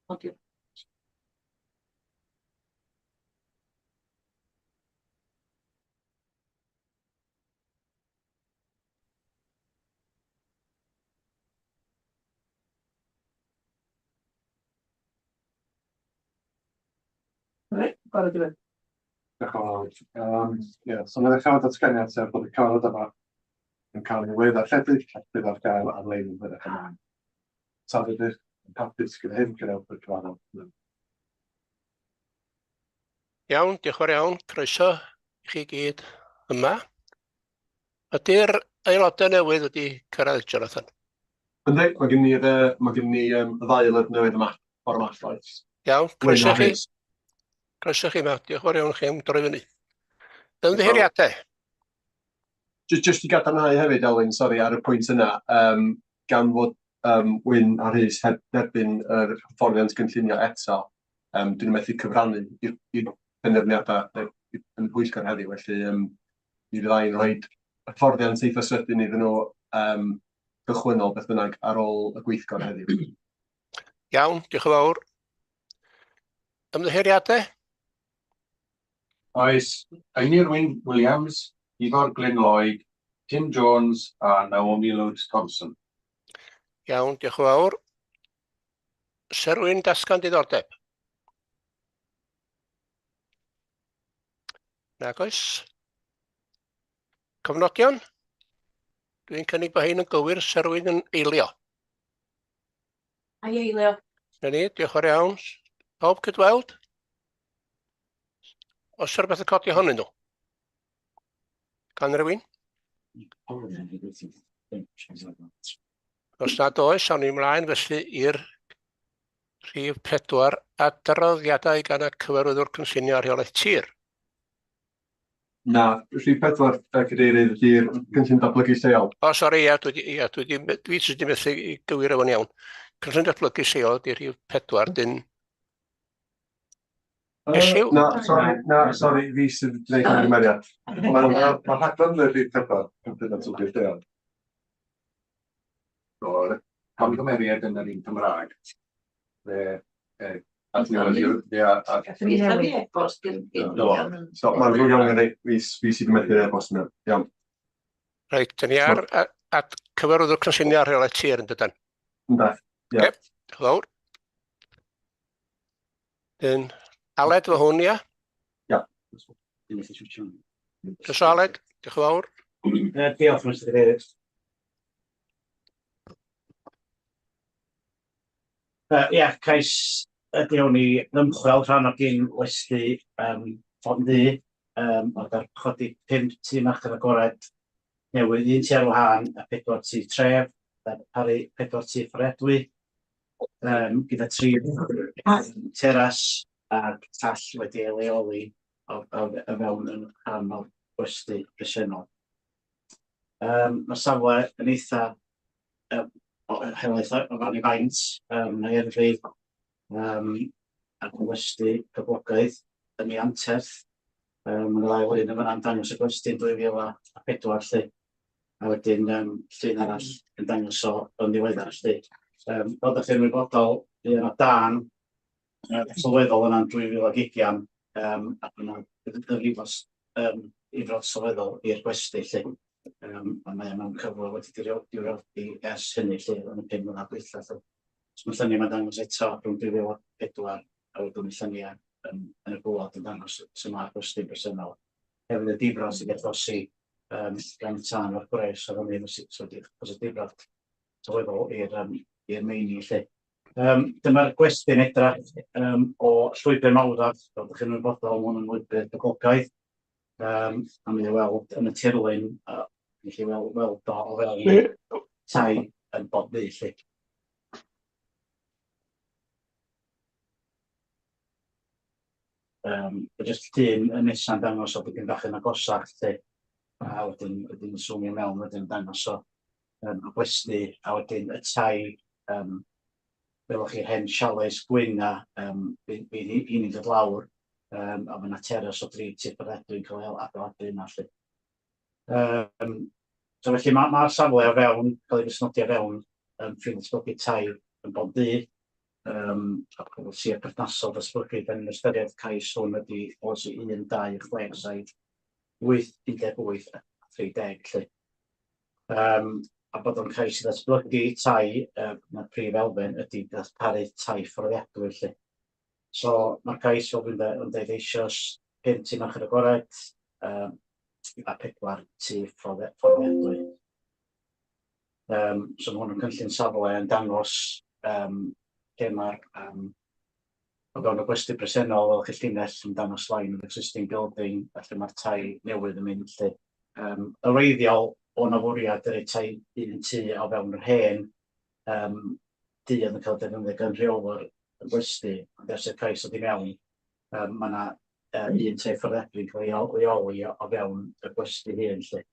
Oce. Reit, barod i fynd. Diolch yn fawr. Um, yeah, so mae'n ddechrau datganiad sef bod y cyfarfod yma yn cael ei wedd-ddarlledu ac bydd ar gael ar-lein yn hwyrach ymlaen. Tra rydych yn hapus gyda hyn, gwnewch y cyfarfod. Iawn, diolch yn fawr iawn. Croeso i chi gyd yma. Ydy'r aelodau newydd wedi cyrraedd, Jonathan? Yndi, mae gen ni'r yy mae gen ni yym y ddau aelod newydd yma bore 'ma, oes. Iawn, croeso i chi. Croeso i chi yma. Diolch yn fawr iawn i chi am droi fyny. Ymddiheuriadau. Jyst jyst i gadarnhau hefyd, Elwyn, sori, ar y pwynt yna, yym gan fod yym Wyn a Rhys heb dderbyn yr hyfforddiant gynllunio eto, yym 'dyn nhw methu cyfrannu i'r i'r penderfyniadau neu yn y pwyllgor heddiw, felly yym mi fyddai'n rhoi hyfforddiant eitha sydyn iddyn nhw yym gychwynnol beth bynnag ar ôl y gweithgor heddiw. Iawn, diolch yn fawr. Ymddiheuriadau? Oes, Einir Wyn Williams, Ifor Glyn Lloyd, Tim Jones a Naomi Loads Thompson. Iawn, diolch yn fawr. Oes rhywun dasgan diddordeb? Nag oes. Cofnodion? Dwi'n cynnig bod hein yn gywir, se rwy'n yn eilio. A i eilio. Na ni, diolch yn fawr iawn. Pawb cydweld? Oes rhywbeth yn codi ohonyn nhw? Gan rywun? Os nad oes, awn ni ymlaen felly i'r Rhif 4, Adroddiadau gan y Cyfarwyddwr Cynllunio a Rheolaeth Tir. Na, rhif 4, Cadeirydd, ydy'r cynllun datblygu lleol. O, sori, ia, dwi, ia, dwi, di, dwi sydd wedi methu i gywir efo'n iawn. Cynllun datblygu lleol ydy rhif 4, dyn... Uh, na, sori, na, sori, fi sydd wedi gwneud camgymeriad. Mae'n ma, ma rhaglen yn rhif 4, cynllun datblygu lleol. Do, camgymeriad yn yr un Cymraeg. Fe, e, adnewyddu, ia, a... Gathon ni newid e-bost gyn... Do, so mae'n ddrwg iawn gen i, fi, fi sydd wedi methu'r e-bost yna. Iawn. Reit, dyn ni ar at cyfarwyddwr cynllunio a rheolaeth tir yn dydan? Ynda, ie. Oce, diolch yn fawr. Dyn, Aled fo hwn, ia? Ia. Croeso Aled, diolch yn fawr. Diolch, Mr Cadeirydd. Yy ia, cais ydy hwn i ddymchwel rhan o gyn westy um, Font Ddu, um, oedd ar chodi 5 tŷ marchnad agored newydd, un tŷ ar wahân a pedwar tŷ tref, darparu pedwar tŷ fforddiadwy, um, gyda tri teras a'r tall wedi ei leoli o, o, o fewn yn rhan o'r gwesty presennol. Um, mae'r safle yn eitha um, helaeth o ran ei faint, um, mae erddi um, ac yn westy poblogaidd yn ei anterth. Um, Mae'n ddau lun yn fan'na yn dangos y gwesty yn 2004 lly. A wedyn um, llun arall yn dangos o yn ddiweddar lly. Um, fel ydych chi'n ymwybodol, bu yna dân sylweddol yna'n 2020, um, ac yna ddifrod um, difrod sylweddol i'r gwesty lly. Um, a mae mewn cyflwr wedi difrodi ers hynny lly, yn y 5 mlynedd dwytha lly. So mae lluniau mae'n dangos eto rhwng 2004 a wedyn y lluniau yn, yn y gwaelod yn dangos sut mae'r gwesty'n bresennol. Hefyd y difrod sydd wedi achosi um, gan y tân o'r gwres o'r hynny sydd wedi achosi difrod sylweddol i'r um, i'r meini lly. Um, dyma'r gwesty'n edrach um, o llwybr Mawddach, fel ydych chi'n ymwybodol, mae hwn yn lwybr poblogaidd. Um, a mi weld yn y tirlun, uh, chi weld, weld o o fewn tai yn bob dydd lly. Um, jyst llun y nesa'n dangos o dipyn bach yn agosach lle, a wedyn, wedyn zoomio mewn wedyn dangos o um, y gwesty, a wedyn y tai, um, welwch chi'r hen chalets gwyn na, um, bydd hynny'n dod lawr, um, a mae yna teras o dri tŷ fforddiadwy yn cael ei adeiladu yna. Lly. Um, so felly mae'r ma, ma safle o fewn, cael ei fusnodi o fewn um, ffin datblygu tai yn Bontddu. A polisi perthnasol datblygu, da ni'n ystyried cais hwn ydy polisi 1, 2, 6, 7, 8, 18 a 30 lly. A bod o'n cais i ddatblygu tai, mae'r prif elfen ydy darparu tai fforddiadwy lly. So mae'r cais, fel dwi'n yn dweud eisoes, 5 tŷ marchnad agored a 4 tŷ fforddiadwy. So mae hwn yn cynllun safle yn dangos lle mae'r o fewn y gwesty presennol, fel chi llinell yn dangos line of existing building, a lle mae'r tai newydd yn mynd lly. Y wreiddiol o 'na fwriad i roi tai un tŷ o fewn yr hen dŷ oedd yn cael defnyddio gan rheolwr y gwesty, ond ers i'r cais ddod i mewn, mae yna un tai fforddiadwy yn cael ei leoli o fewn y gwesty hyn lly.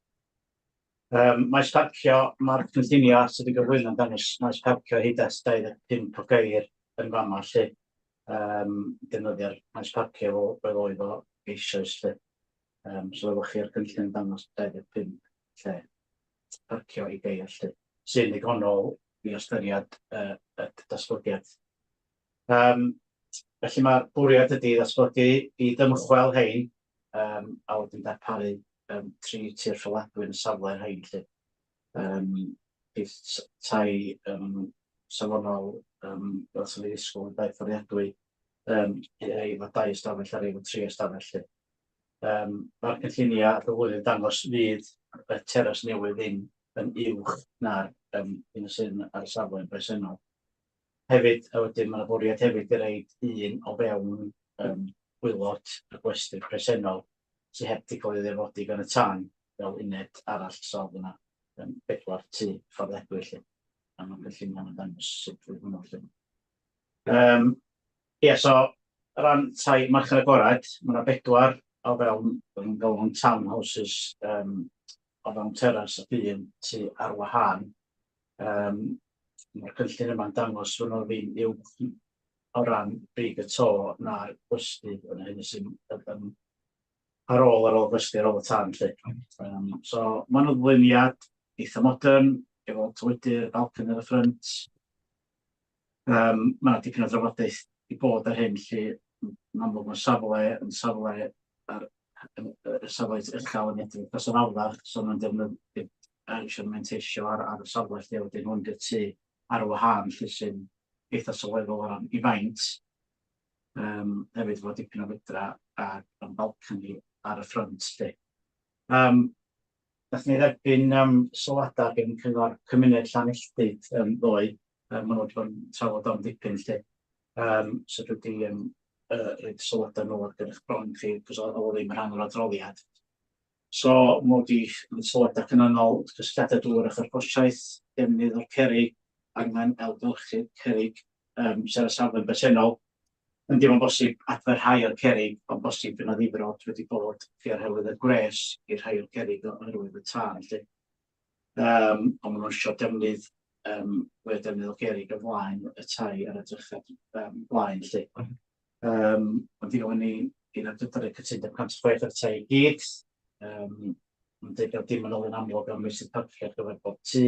Maes parcio, mae'r cynlluniau sydd wedi gyflwyno yn dangos maes parcio hyd at 25 o geir yn fama lly. Defnyddio'r maes parcio fel oedd o eisoes lly. So welwch chi'r cynllun yn dangos 25 lle parcio i geir lly, sy'n ddigonol i ystyried y datblygiad. Felly mae'r bwriad ydy ddatblygu i dymchwel hein a wedyn darparu tri tir fforddiadwy yn y safle rhain lly. Bydd tai safonol fel sy'n ei ddisgwyl yn dai fforddiadwy, i rei efo dau ystafell a rei efo tri ystafell lly. Mae'r cynlluniau ar y flwyddyn dangos fydd y teras newydd ddim yn uwch na'r un sydd ar y safle yn bresennol. Hefyd, a wedyn mae 'na fwriad hefyd i roid un o fewn gwaelod y gwesty presennol sy heb 'di cael ei ddifrodi gan y tân fel uned arall, so fydd 'na bedwar tŷ fforddiadwy 'lly, a ma'r cynlluniau yn dangos sut fydd hwnnw 'lly. Ie, so o ran tai marchnad agored, ma' 'na bedwar o fewn, be ma'n galw'n townhouses, o fewn teras ac un tŷ ar wahân. Mae'r cynllun yma'n dangos fod nhw ddim uwch o ran brig y to na'r gwesty yn hyn sy'n yn ar ôl gwesty ar ôl y tân 'lly. So ma'n ddyluniad eitha modern efo tŷ gwydyr, balcony ar y ffrynt. Ma' 'na dipyn o drafodaeth i bod ar hyn 'lly. Yn amlwg ma'r safle yn safle ar y safle uchel yn edrych dros yr aflach, so ma'n defnyddio eisiau manteisio ar y safle lle wedyn hwn 'di'r tŷ ar wahân 'lly sy'n eitha sylweddol o ran i faint. Hefyd efo dipyn o fydra a balcony ar y ffrynt 'lly. Nath ni dderbyn sylwadau gen Cyngor Cymuned Llanelltyd ddoe. Maen nhw wedi bod yn trafod am dipyn 'lly. So dwi wedi rhoid sylwadau nhw ar gyfer eich bron chi, cos oedd o ddim yn rhan o'r adroddiad. So maen nhw wedi rhoid sylwadau canlynol: cysylltiadau dŵr a charthffosiaeth, defnydd o'r cerrig, angen ailgylchu cerrig sydd ar y safle bresennol. Yndi, mae'n bosib adfer rhai o'r cerrig, ond bosib fydd 'na ddifrod wedi bod oherwydd y gwres i'r rhai o'r cerrig oherwydd y tân 'lly. Ond maen nhw isio defnydd mwy o defnydd o gerrig o flaen y tai ar y drychad blaen 'lly. Ond i ofyn i'r awdurdod roi cytundeb 106 ar y tai i gyd. Mae'n deud bod dim manylion amlwg am meysydd parcio ar gyfer bob tŷ.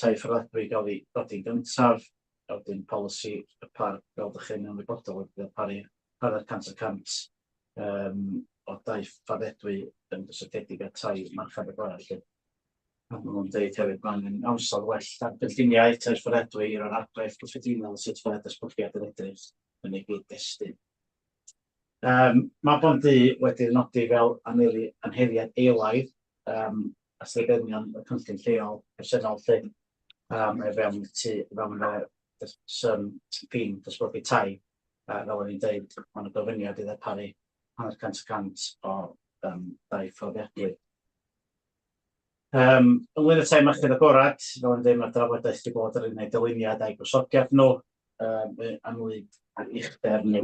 Tai fforddiadwy i gael ei godi'n gyntaf, a wedyn polisi y parc, fel dych chi'n ymwybodol, ydy darparu 40% o dai fforddiadwy yn gysylltiedig â tai marchnad agored 'lly. A maen nhw'n dweud hefyd mae angen ansawdd well ar gynlluniau tai fforddiadwy i roi'r argraff gyffredinol sut mae datblygiad yn edrych yn ei gyd-destun. Mae Bondu wedi nodi fel anheddiad eilaidd a sefydlion y cynllun lleol presennol 'lly, e fewn tŷ, fewn y ffin datblygu tai, fel o'n i'n deud, mae 'na gofyniad i ddarparu 0.5% o dai fforddiadwy. Ynglyn â tai marchnad agored, fel o'n i'n deud, mae'r drafodaeth wedi bod ar unai dyluniad a'i gosodiad nhw, ynglyn â'r uchder nhw.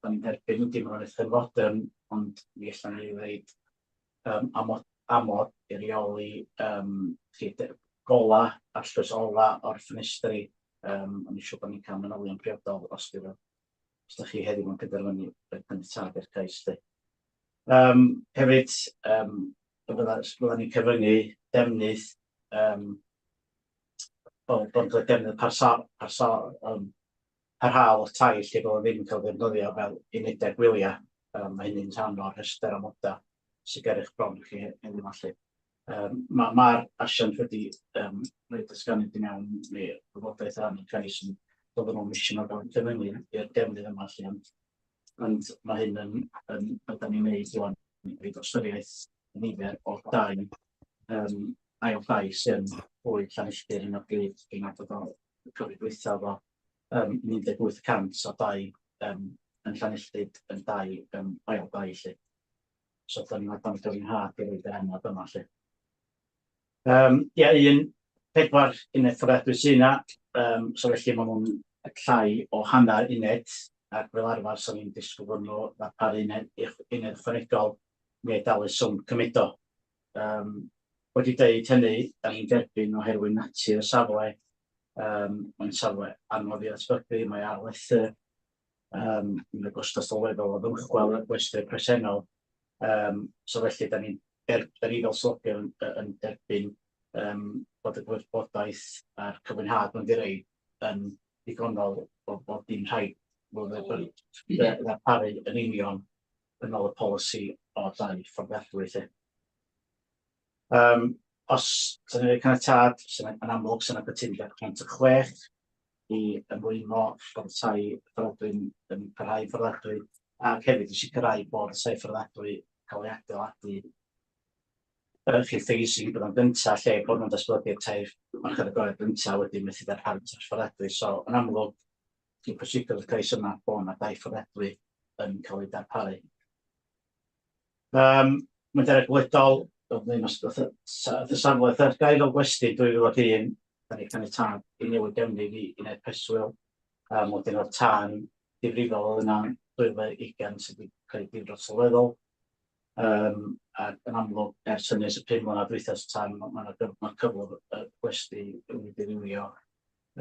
Da ni'n derbyn, yndi, maen nhw'n eitha fodern, ond mi allan ni ddeud amod i reoli gola, arllwys ola o'r ffenestri. O'n i siŵr bod ni'n cael manylion priodol os ydych chi heddiw yn penderfynu rhoi caniatâd i'r cais 'lly. Hefyd, fydda ni'n cyfyngu defnydd Bod bod y defnydd parsa- parsa- parhaol o'r tai lle bod o ddim yn cael ei ddefnyddio fel unedau gwyliau. Mae hynny'n rhan o'r rhestr amodau sydd ger eich bron chi heddiw 'ma 'lly. Mae'r ma asiant wedi rhoi datganiad i mewn neu wybodaeth ar y cais yn dod yn ôl eisiau nhw gael cyfyngu i'r defnydd yma 'lly, ond mae hyn yn ydan ni'n neud rŵan i roid ystyriaeth nifer o dai ail dai sy'n fwy Llanilltud ar hyn o bryd. Dwi'n meddwl bod o y cyfri dwytha o 18% o dai yn Llanilltud yn dai ail dai 'lly. So da ni'n adran gyfiawnhad i roid y enwad yma 'lly. Ia, un pedwar uned fforddiadwy sydd yna, so felly maen nhw'n llai o hanner uned, ac fel arfer 'sa ni'n disgwyl bod nhw ddarparu uned, uned ychwanegol neu dalu swm cymudo. Wedi deud hynny, da ni'n derbyn oherwydd natur y safle, mae'n safle anodd i ddatblygu, mae ar lethr, mae'n gostio sylweddol o ddymchwel y gwesty presennol. So felly, da ni'n da ni fel swyddogion yn derbyn bod y gwybodaeth a'r cyfiawnhad mae'n di roi yn ddigonol o bod dim rhaid bod ddarparu yn union yn ôl y polisi o dai fforddiadwy 'lly. Os ydyn ni'n rhoi caniatâd, sy'n yn amlwg sy'n gytundeb 106 i ymrwymo bod y tai fforddiadwy yn parhau fforddiadwy ac hefyd i sicrhau bod y tai fforddiadwy cael ei adeiladu chi phasing bod o'n gyntaf lle bod nhw'n datblygu'r tai marchnad agored gyntaf wedyn methu darparu tai fforddiadwy. So yn amlwg, dwi'n pwysigrwydd y cais yma bod yna dai fforddiadwy yn cael ei darparu. Mae'n derek gwledol, oedd y safle wrth gael fel gwesty 2001, da ni caniatâd i newid defnydd i uned preswyl. Wedyn oedd tân difrifol oedd yna 2020 sydd wedi creu difrod sylweddol. Ac yn amlwg, ers hynny, ers y 5 mlynedd dwytha ers y tân, mae ma cyflwr y gwesty wedi dirywio.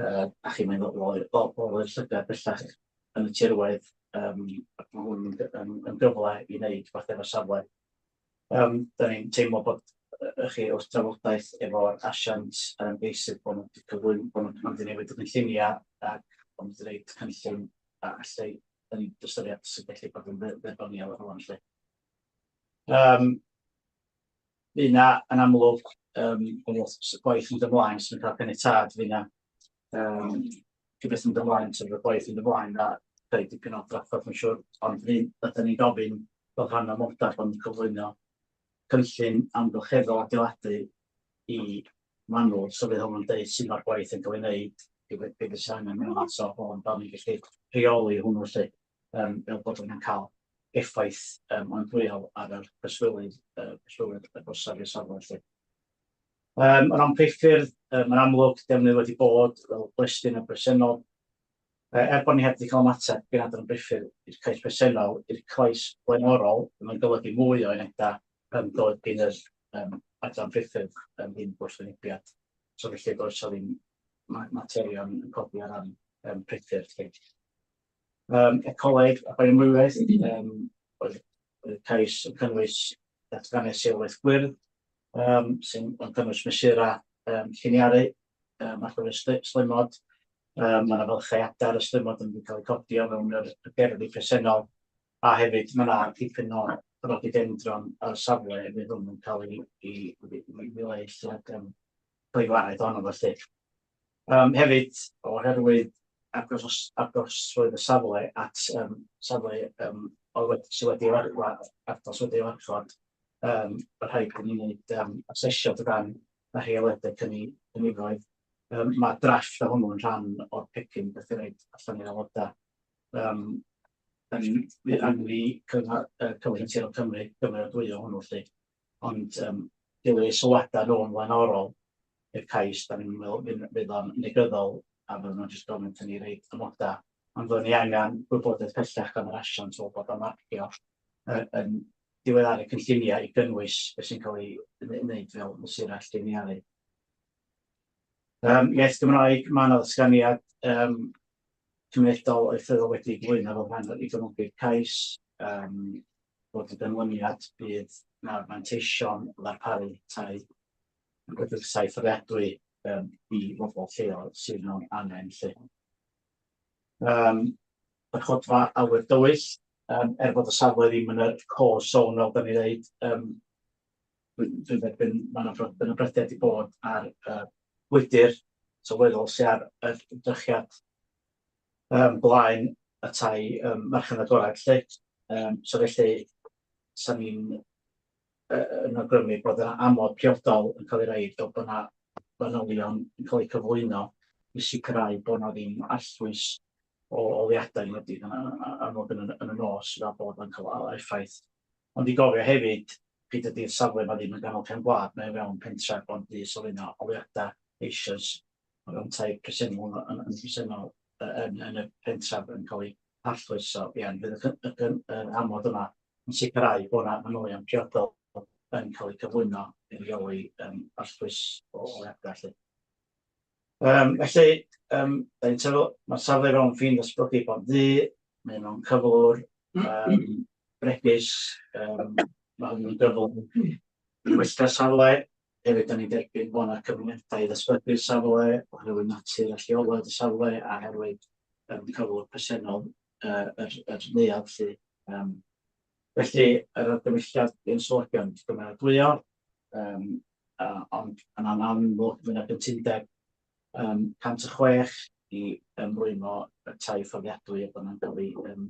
A chi mae'n ddolur llygad bellach yn y tirwedd, ac mae hwn yn gyfle i wneud rhywbeth efo'r safle. Da ni'n teimlo bod chi wrth trafodaeth efo'r asiant a'r ymgeisydd bod nhw wedi cyflwyno, bod nhw wedi newid y cynlluniau ac bod nhw wedi rhoid cynllun a allai, da ni'n ystyried sy'n gallu bod yn dderbyniol rŵan 'lly. Fydd 'na yn amlwg, wrth gwaith mynd ymlaen sy'n cael caniatâd, fydd 'na rhywbeth yn mynd ymlaen, sef y gwaith yn mynd ymlaen a creu dipyn o drafferth mae'n siŵr, ond mi ydyn ni'n gofyn fel rhan o'r amodau bod nhw'n cyflwyno cynllun amgylcheddol adeiladu i manwl, so fydd hwnnw'n deud sut mae'r gwaith yn cael ei wneud, be be sydd angen mewn ato fo, ond fel ni'n gallu rheoli hwnnw 'lly, fel bod o'n cael effaith andwyol ar yr preswylydd, preswylwyr agosaf i'r safle 'lly. O ran priffyrdd, mae'n amlwg defnydd wedi bod fel gwesty yn y bresennol. Er bod ni heb wedi cael ymateb gan adran briffyrdd i'r cais presennol, i'r cais blaenorol, mae'n golygu mwy o unedau doedd gan yr adran priffyrdd ddim gwrthwynebiad. So felly does 'na ddim materion yn codi ar ran priffyrdd 'lly. Ecoleg a bioamrywiaeth, oedd y cais yn cynnwys datganiad seilwaith gwyrdd, sy'n yn cynnwys mesurau lliniaru ar gyfer slimod. Mae yna fylchau adar y slimod yn cael eu codi o fewn yr gerddi presennol, a hefyd mae yna dipyn o rhododendron ar y safle fydd hwn yn cael ei ddileu lle ac cael ei gwared ohono fo 'lly. Hefyd, oherwydd agosrwydd y safle at safle oedd wedi, sydd wedi ei ardal sydd wedi ei warchod, mae rhaid i ni wneud asesiad o dan y rheoliadau cynnigoedd. Mae drafft o hwnnw yn rhan o'r pecyn beth i roid allan i'r aelodau. Da ni'n fydd angen i Cyngor Cyfoeth Naturiol Cymru gymeradwyo hwnnw 'lly. Ond dilyn sylwadau nhw yn flaenorol i'r cais, da ni'n meddwl fydd o'n negyddol a fydden nhw'n jyst gofyn wrthyn ni roid amodau. Ond fyddwn ni angen gwybodaeth pellach gan yr asiant fel bod o'n marcio yn diweddaru cynlluniau i gynnwys beth sy'n cael ei wneud fel mesurau lliniaru. Iaith Gymraeg, mae yna ddatganiad cymunedol ieithyddol wedi gyflwyno fel rhan o'i gefnogi'r cais. Bod y ganlyniad bydd na'r manteision o ddarparu tai yn gweddill tai fforddiadwy. yym i bobl lleol sydd mewn angen 'lly. Yym warchodfa awyr dywyll, yym er bod y safle ddim yn y core zone fel 'dan ni ddeud, yym dwi'n dwi'n derbyn ma' 'na ma' 'na bryder 'di bod ar y gwydr sylweddol sy ar yr drychiad yym blaen y tai yym marchnad agored 'lly. Yym so felly 'sa ni'n yy yn awgrymu bod yna amod priodol yn cael ei roid fel bod 'na fanylion yn cael eu cyflwyno i sicrhau bod 'na ddim arllwys o oleuadau yn enwedig yn amlwg yn y yn y nos fel bod o'n cael effaith. Ond i gofio hefyd, pryd ydy'r safle 'ma ddim yn ganol cefn gwlad, mae o fewn pentref Bondy, so fydd 'na oleuadau eisoes o fewn tai presennol yn yn presennol yn yn y pentref yn cael eu harllwys. So ie, fydd y y yr amod yma yn sicrhau bod 'na manylion priodol yn cael eu cyflwyno i reoli yym arllwys o oleuadau 'lly. Yym felly yym da ni'n teimlo ma'r safle fewn ffin ddatblygu Bont-ddu, mae mewn cyflwr yym bregus, yym ma' hwn yn gyflwr i wella'r safle. Hefyd da ni'n derbyn bod 'na cyfyngiadau i ddatblygu'r safle oherwydd natur a lleoliad y safle a oherwydd yym cyflwr presennol yy yr yr neuadd 'lly. Yym felly yr argymhelliad i'n swyddogion gymeradwyo yym a ond yn anamlwg fydd 'na gytundeb yym 106 i ymrwymo y tai fforddiadwy a bod nhw'n cael eu yym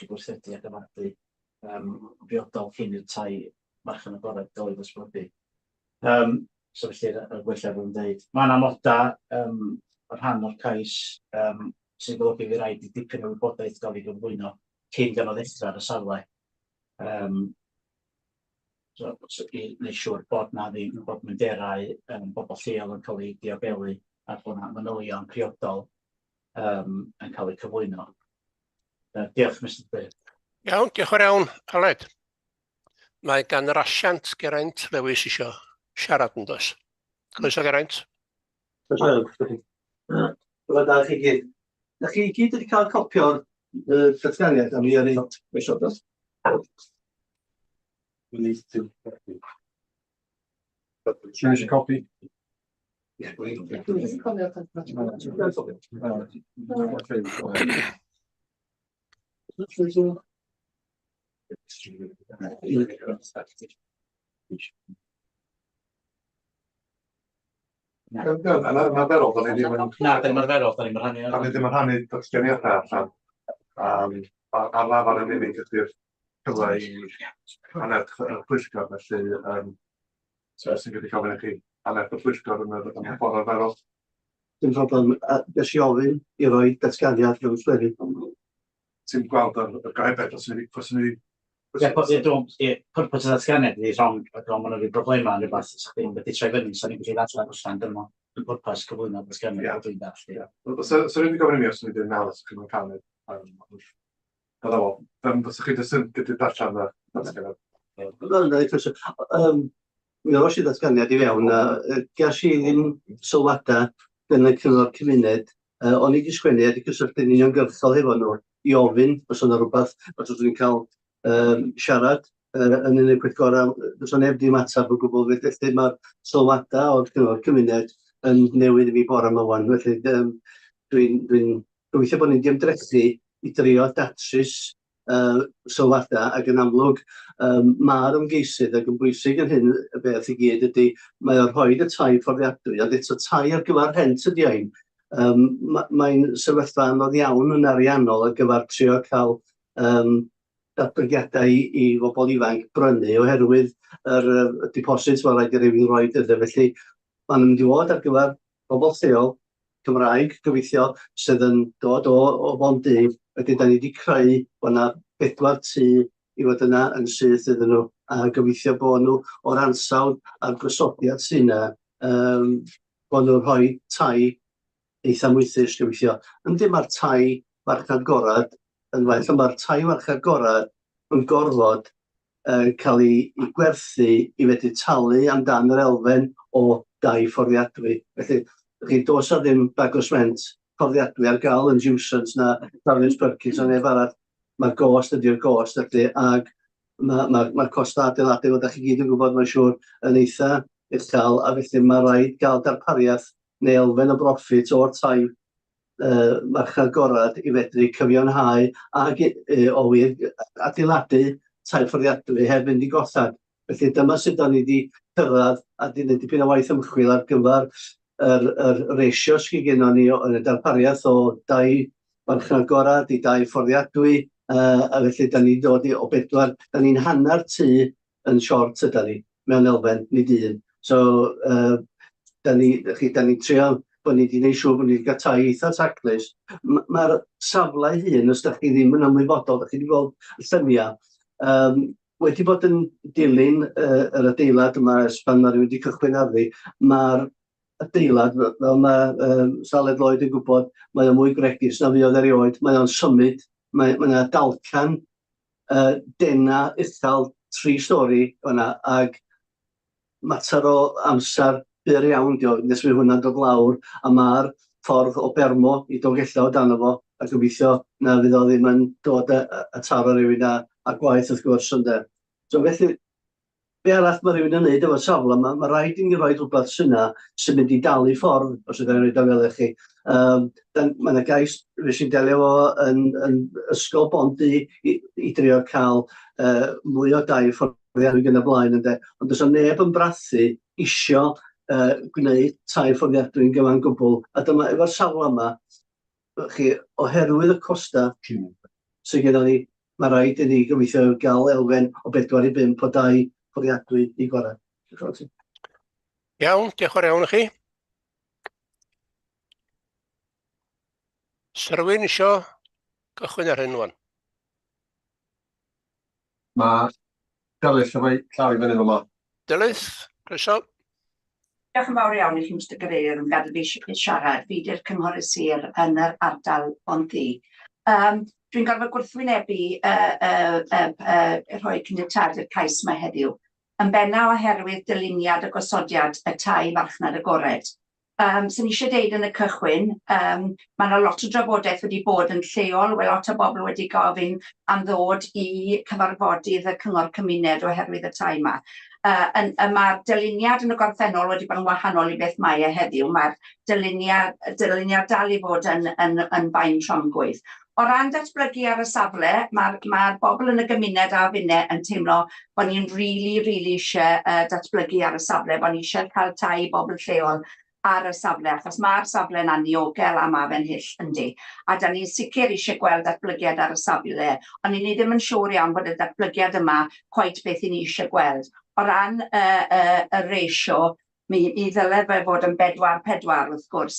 gweithredu ac adeiladu yym briodol cyn i'r tai marchnad agored gael eu datblygu. Yym so felly y gwella fel yn dweud. Mae yna amodau yym yn rhan o'r cais yym sy'n golygu fydd rhaid i dipyn o wybodaeth gael ei gyflwyno cyn gael o ddechrau ar y safle. Yym so, so i wneud siŵr bod na ddim, bod mwyderau yym bobl lleol yn cael eu diogelu a bod 'na manylion priodol yym yn cael eu cyflwyno. Yy diolch Mister Cadeirydd. Iawn, diolch yn fawr iawn, Aled. Mae gan yr asiant Geraint Lewis isio siarad yn does? Croeso Geraint. Croeso. Bore da chi gyd. Da chi gyd wedi cael copi o'r yy datganiad am i yrru croeso dos? Rhywun eisiau copi? Yn ymarferol, da ni ddim yn... Na, da ni'n ymarferol, da ni'n rhannu... Da ni ddim yn rhannu datganiadau allan. Um, ar lafar yn unig ydy'r cyfle i annerch y pwyllgor, felly um, so, sy'n gallu gofyn i chi annerch y pwyllgor yn yr, yn y ffordd arferol. Dim problem. A ges i ofyn i roi datganiad mewn llyfr. Ti'n gweld yr, y gaibed, os ni, os ni... Ie, ie, dwi'n, ie, pwrpas y ddatganiad ydi rhong, rhong ma' 'na ryw broblema neu rwbath, sa chdi'n wedi troi fyny, sa ni'n gallu ddadlau allan, dyma y pwrpas cyflwyno datganiad, fel dwi'n dallt, ie. So, so rwy'n gofyn i mi os o'n i ddim nawr, os chi'n cael ei, Dyna fo. Yym, fysa chi jyst yn gallu darllen y datganiad? Wel, na, croeso. Yym, mi roes i ddatganiad i fewn, a yy, ges i ddim sylwadau gan y cyngor cymuned. Yy, o'n i 'di sgwennu a 'di cysylltu'n uniongyrchol hefo nhw i ofyn os o'na rwbath, os oeddwn i'n cael yym siarad yy yn un o'r pwyllgorau, does 'na neb 'di ymateb o gwbl, felly mae'r sylwadau o'r cyngor cymuned yn newydd i fi bore 'ma 'wan, felly yym dwi'n dwi'n gobeithio bod ni'n 'di ymdrechu i drio datrys yy sylwadau ac yn amlwg yym ma'r ymgeisydd ac yn bwysig yn hyn y beth i gyd ydy mae o'n rhoid y tai fforddiadwy ond eto tai ar gyfer rhent ydy hein. Yym ma- mae'n sefyllfa anodd iawn yn ariannol ar gyfer trio cael yym datblygiadau i, i bobl ifanc brynu oherwydd yr yy deposit mae'n rhaid i rywun roid iddo felly ma'n mynd i fod ar gyfer pobl lleol Cymraeg gobeithio sydd yn dod o o Fond-du, wedyn 'dan ni 'di creu bo' 'na bedwar tŷ i fod yna yn syth iddyn nhw, a gobeithio bo' nhw o'r ansawdd a'r gosodiad sy' 'na, yym bo' nhw'n rhoi tai eitha moethus gobeithio. Yndi, ma'r tai farchnad gorad yn well, ond ma'r tai farchnad gorad yn gorfod yy cael ei ei gwerthu i fedru talu amdan yr elfen o dai fforddiadwy. Felly, chi, does 'na ddim bag o sment fforddiadwy ar gael yn Jewsons na Travis Perkins na neb arall. Mae'r gost ydy'r gost, felly, ag mae'r ma, ma costau adeiladu, fel da chi gyd yn gwybod, mae'n siŵr, yn eitha uchel, a felly mae rhaid gael darpariaeth. neu elfen o broffit o'r tai yy marchnad gorad i fedru cyfiawnhau ag yy o wir adeiladu tai fforddiadwy heb fynd i gollad. Felly dyma sut 'dan ni 'di cyrraedd a 'di neud dipyn o waith ymchwil ar gyfer yr yr ratio sy gennon ni o yn y darpariaeth o dai marchnad gorad i dai fforddiadwy yy a felly 'dan ni'n dod i o bedwar, 'dan ni'n hanner tŷ yn short ydan ni mewn elfen, nid un. So yy 'dan ni, chi, 'dan ni'n trio bod ni 'di neud siŵr bod ni 'di cael tai eitha taclus. Ma'r safle ei hun, os 'dach chi ddim yn ymwybodol, 'dach chi 'di gweld y lluniau, yym wedi bod yn dilyn yy yr adeilad yma ers pan ma' rywun 'di cychwyn arni, ma'r adeilad, fel ma' yym Saled Lloyd yn gwybod, mae o mwy bregus na fuodd erioed, mae o'n symud, mae ma' 'na dalcan yy dena uchel tri stori fan'na ag mater o amser byr iawn 'di o nes fydd hwnna'n dod lawr a ma'r ffordd o Bermo i Dolgellau o dano fo a gobeithio na fydd o ddim yn dod a, a taro rhywun a, a gwaith wrth gwrs ynde. So felly be arall mae rhywun yn neud efo'r safle ma, ma rhaid i ni roi rhywbeth sy'n yna sy'n mynd i dalu ffordd os ydyn ni'n rhaid o fel i chi. Um, dan, mae yna gais fes i'n delio fo yn, yn ysgol Bondi i, i drio cael uh, mwy o dai fforddiadwy yn y blaen ynde. Ond does 'na neb yn brathu isio uh, gwneud tai fforddiadwy yn gyfan gwbl. A dyma efo'r safle yma, chi, oherwydd y costau sydd gennym ni, mae rhaid i ni gobeithio gael elfen o bedwar i bump o dai fforddiadwy i gorau. Diolch yn fawr. Iawn, diolch yn fawr iawn i chi. Sa rhywun isio cychwyn ar hyn wan? Mae Delyth efo'i llaw i fyny fama. Delyth, croeso. Diolch yn fawr iawn i chi, Mr Cadeirydd, am gadael fi siarad. Fi 'di'r cynghorydd sir yn yr ardal Bontddu. Um, dwi'n gorfod gwrthwynebu uh, uh, uh, uh, rhoi caniatâd i'r cais yma heddiw, yn benna oherwydd dyluniad a gosodiad y tai farchnad agored. Yym, 'swn i eisiau deud yn y cychwyn, yym, ma' 'na lot o drafodaeth wedi bod yn lleol, wel lot o bobl wedi gofyn am ddod i cyfarfodydd y cyngor cymuned oherwydd y tai 'ma. Yy yn y ma'r dyluniad yn y gorffennol wedi bod yn wahanol i beth mae e heddiw, ma'r dyluniad y dyluniad dal i fod yn yn yn faen tramgwydd. O ran datblygu ar y safle, ma'r ma'r bobl yn y gymuned a finne yn teimlo bod ni'n rili, rili isie yy datblygu ar y safle, bod ni isie cael tai i bobl lleol ar y safle, achos ma'r safle'n anniogel a ma' fe'n hyll, yndi. A 'dan ni'n sicr isie gweld datblygiad ar y safle, ond 'yn ni ddim yn siŵr iawn bod y datblygiad yma cweit beth 'yn ni isie gweld. O ran y y y ratio, Mi mi ddyle fe fod yn bedwar pedwar wrth gwrs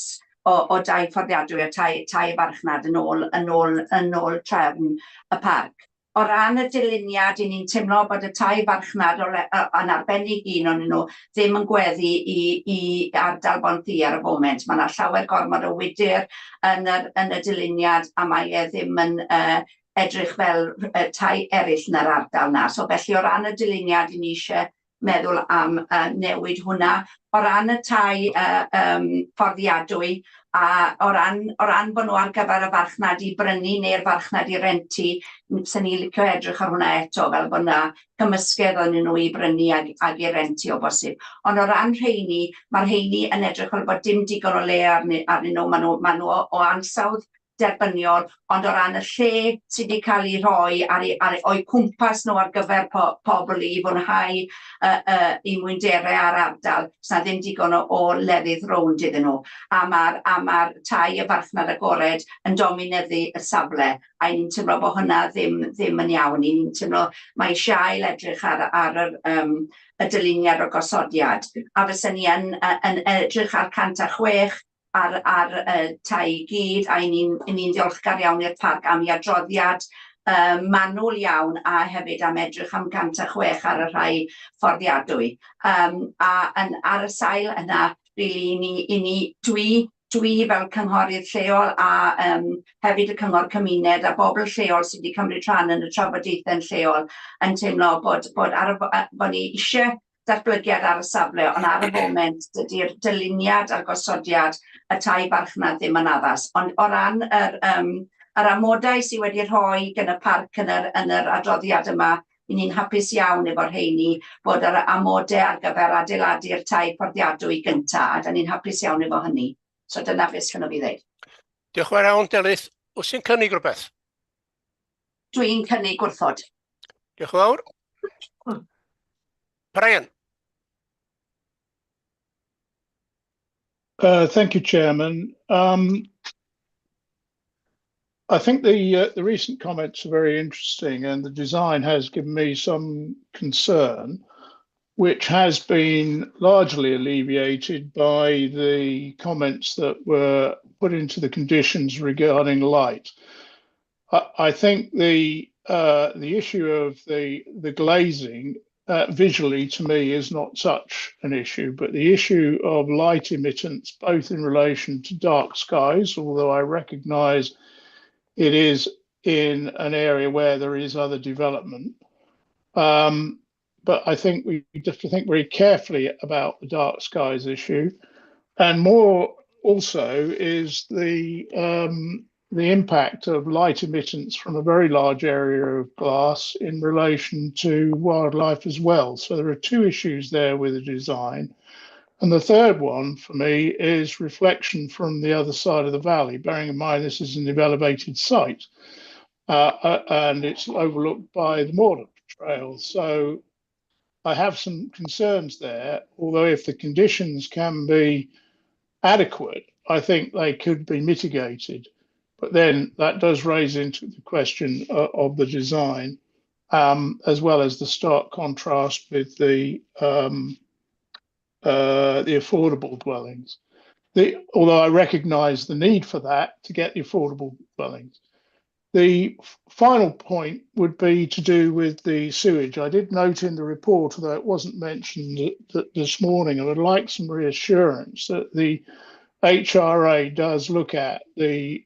o o dai fforddiadwy a tai tai farchnad yn ôl yn ôl yn ôl trefn y parc. O ran y dyluniad, 'y ni'n teimlo bod y tai farchnad o le- yy yn arbennig un o'nyn nhw ddim yn gweddu i i ardal Bontddu ar y foment. Ma' 'na llawer gormod o wydyr yn yr yn y dyluniad a mae e ddim yn yy edrych fel yy tai eraill yn yr ardal 'na. So felly o ran y dyluniad, 'y ni isie meddwl am yy newid hwnna. O ran y tai yy yym fforddiadwy a o ran o ran bod nhw ar gyfer y farchnad i brynu neu'r farchnad i rentu, 'sen ni'n licio edrych ar hwnna eto fel bod 'na cymysgedd o'nyn nhw i brynu ag ag i rentu o bosib. Ond o ran rheini, ma'r rheini yn edrych fel bod dim digon o le arnyn arnyn nhw, ma' nhw ma' nhw o o ansawdd derbyniol, ond o ran y lle sydd wedi cael ei rhoi ar eu ar o'u cwmpas nhw ar gyfer po- pobl i fwynhau yy yy eu mwynderau a'r ardal, 'sna ddim digon o o lefydd rownd iddyn nhw. A ma'r a ma'r tai y farchnad agored yn dominyddu y safle, a 'y ni'n teimlo bo' hwnna ddim ddim yn iawn. 'Y ni'n teimlo mae isie ail edrych ar ar yr yym y dyluniad o'r gosodiad, a fysen ni yn yy yn edrych ar 106 ar ar y tai i gyd, a 'y ni'n 'y ni'n ddiolchgar iawn i'r parc am 'i adroddiad yy manwl iawn a hefyd am edrych am 106 ar y rhai fforddiadwy. Yym a yn ar y sail yna rili 'y ni 'y ni dwi dwi fel cynghorydd lleol a yym hefyd y cyngor cymuned a bobl lleol sydd wedi cymryd rhan yn y trafodaethau'n lleol yn teimlo bod bod ar y fo- yy bod ni isie datblygiad ar y safle, ond ar y foment dydy'r dyluniad a'r gosodiad y tai farchnad ddim yn addas. Ond o ran yr yym yr amodau sy wedi rhoi gan y parc yn yr yn yr adroddiad yma, I ni'n hapus iawn efo'r rheini bod yr amodau ar gyfer adeiladu'r tai fforddiadwy gynta, a da ni'n hapus iawn efo hynny. So dyna beth sgynno fi ddeud. Diolch yn fawr iawn, Delyth. Wyt ti'n cynnig rhywbeth? Dwi'n cynnig gwrthod. Diolch yn fawr. Brian. Thank you, Chairman. I think the recent comments are very interesting, and the design has given me some concern, which has been largely alleviated by the comments that were put into the conditions regarding light. I think the issue of the glazing visually to me is not such an issue, but the issue of light emittance, both in relation to dark skies, although I recognise it is in an area where there is other development. But I think we have to think very carefully about the dark skies issue. And more also is the impact of light emittance from a very large area of glass in relation to wildlife as well. So there are two issues there with the design. And the third one for me is reflection from the other side of the valley, bearing in mind this is an elevated site and it's overlooked by the Mawddach Trail. So I have some concerns there, although if the conditions can be adequate, I think they could be mitigated. But then that does raise into the question of the design, as well as the stark contrast with the affordable dwellings. Although I recognise the need for that to get the affordable dwellings. The final point would be to do with the sewage. I did note in the report, although it wasn't mentioned this morning, I would like some reassurance that the HRA does look at the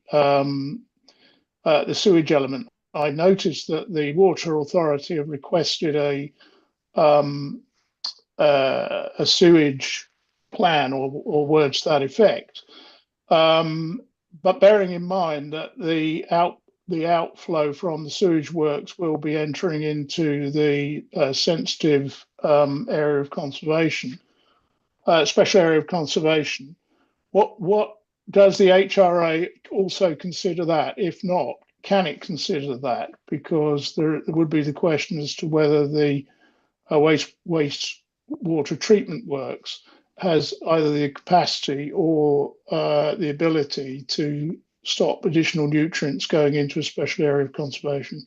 sewage element. I noticed that the Water Authority have requested a sewage plan or words to that effect. But bearing in mind that the outflow from the sewage works will be entering into the sensitive area of conservation, special area of conservation. What does the HRA also consider that? If not, can it consider that? Because there would be the question as to whether the waste water treatment works has either the capacity or the ability to stop additional nutrients going into a special area of conservation.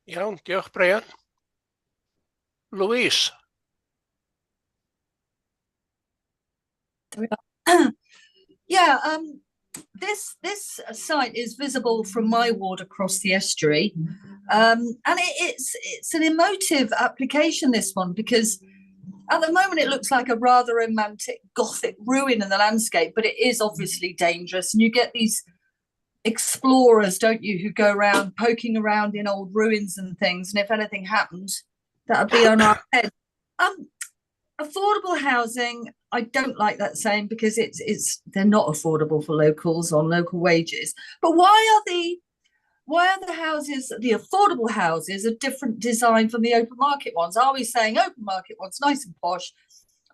Iawn, diolch Brian. Louise. Yeah, this site is visible from my ward across the estuary, and it's an emotive application, this one, because at the moment it looks like a rather romantic Gothic ruin in the landscape, but it is obviously dangerous, and you get these explorers, don't you, who go around poking around in old ruins and things, and if anything happened, that would be on our head. Affordable housing, I don't like that saying, because it's they're not affordable for locals on local wages. But why are the houses, the affordable houses, a different design from the open market ones? Are we saying open market ones nice and posh,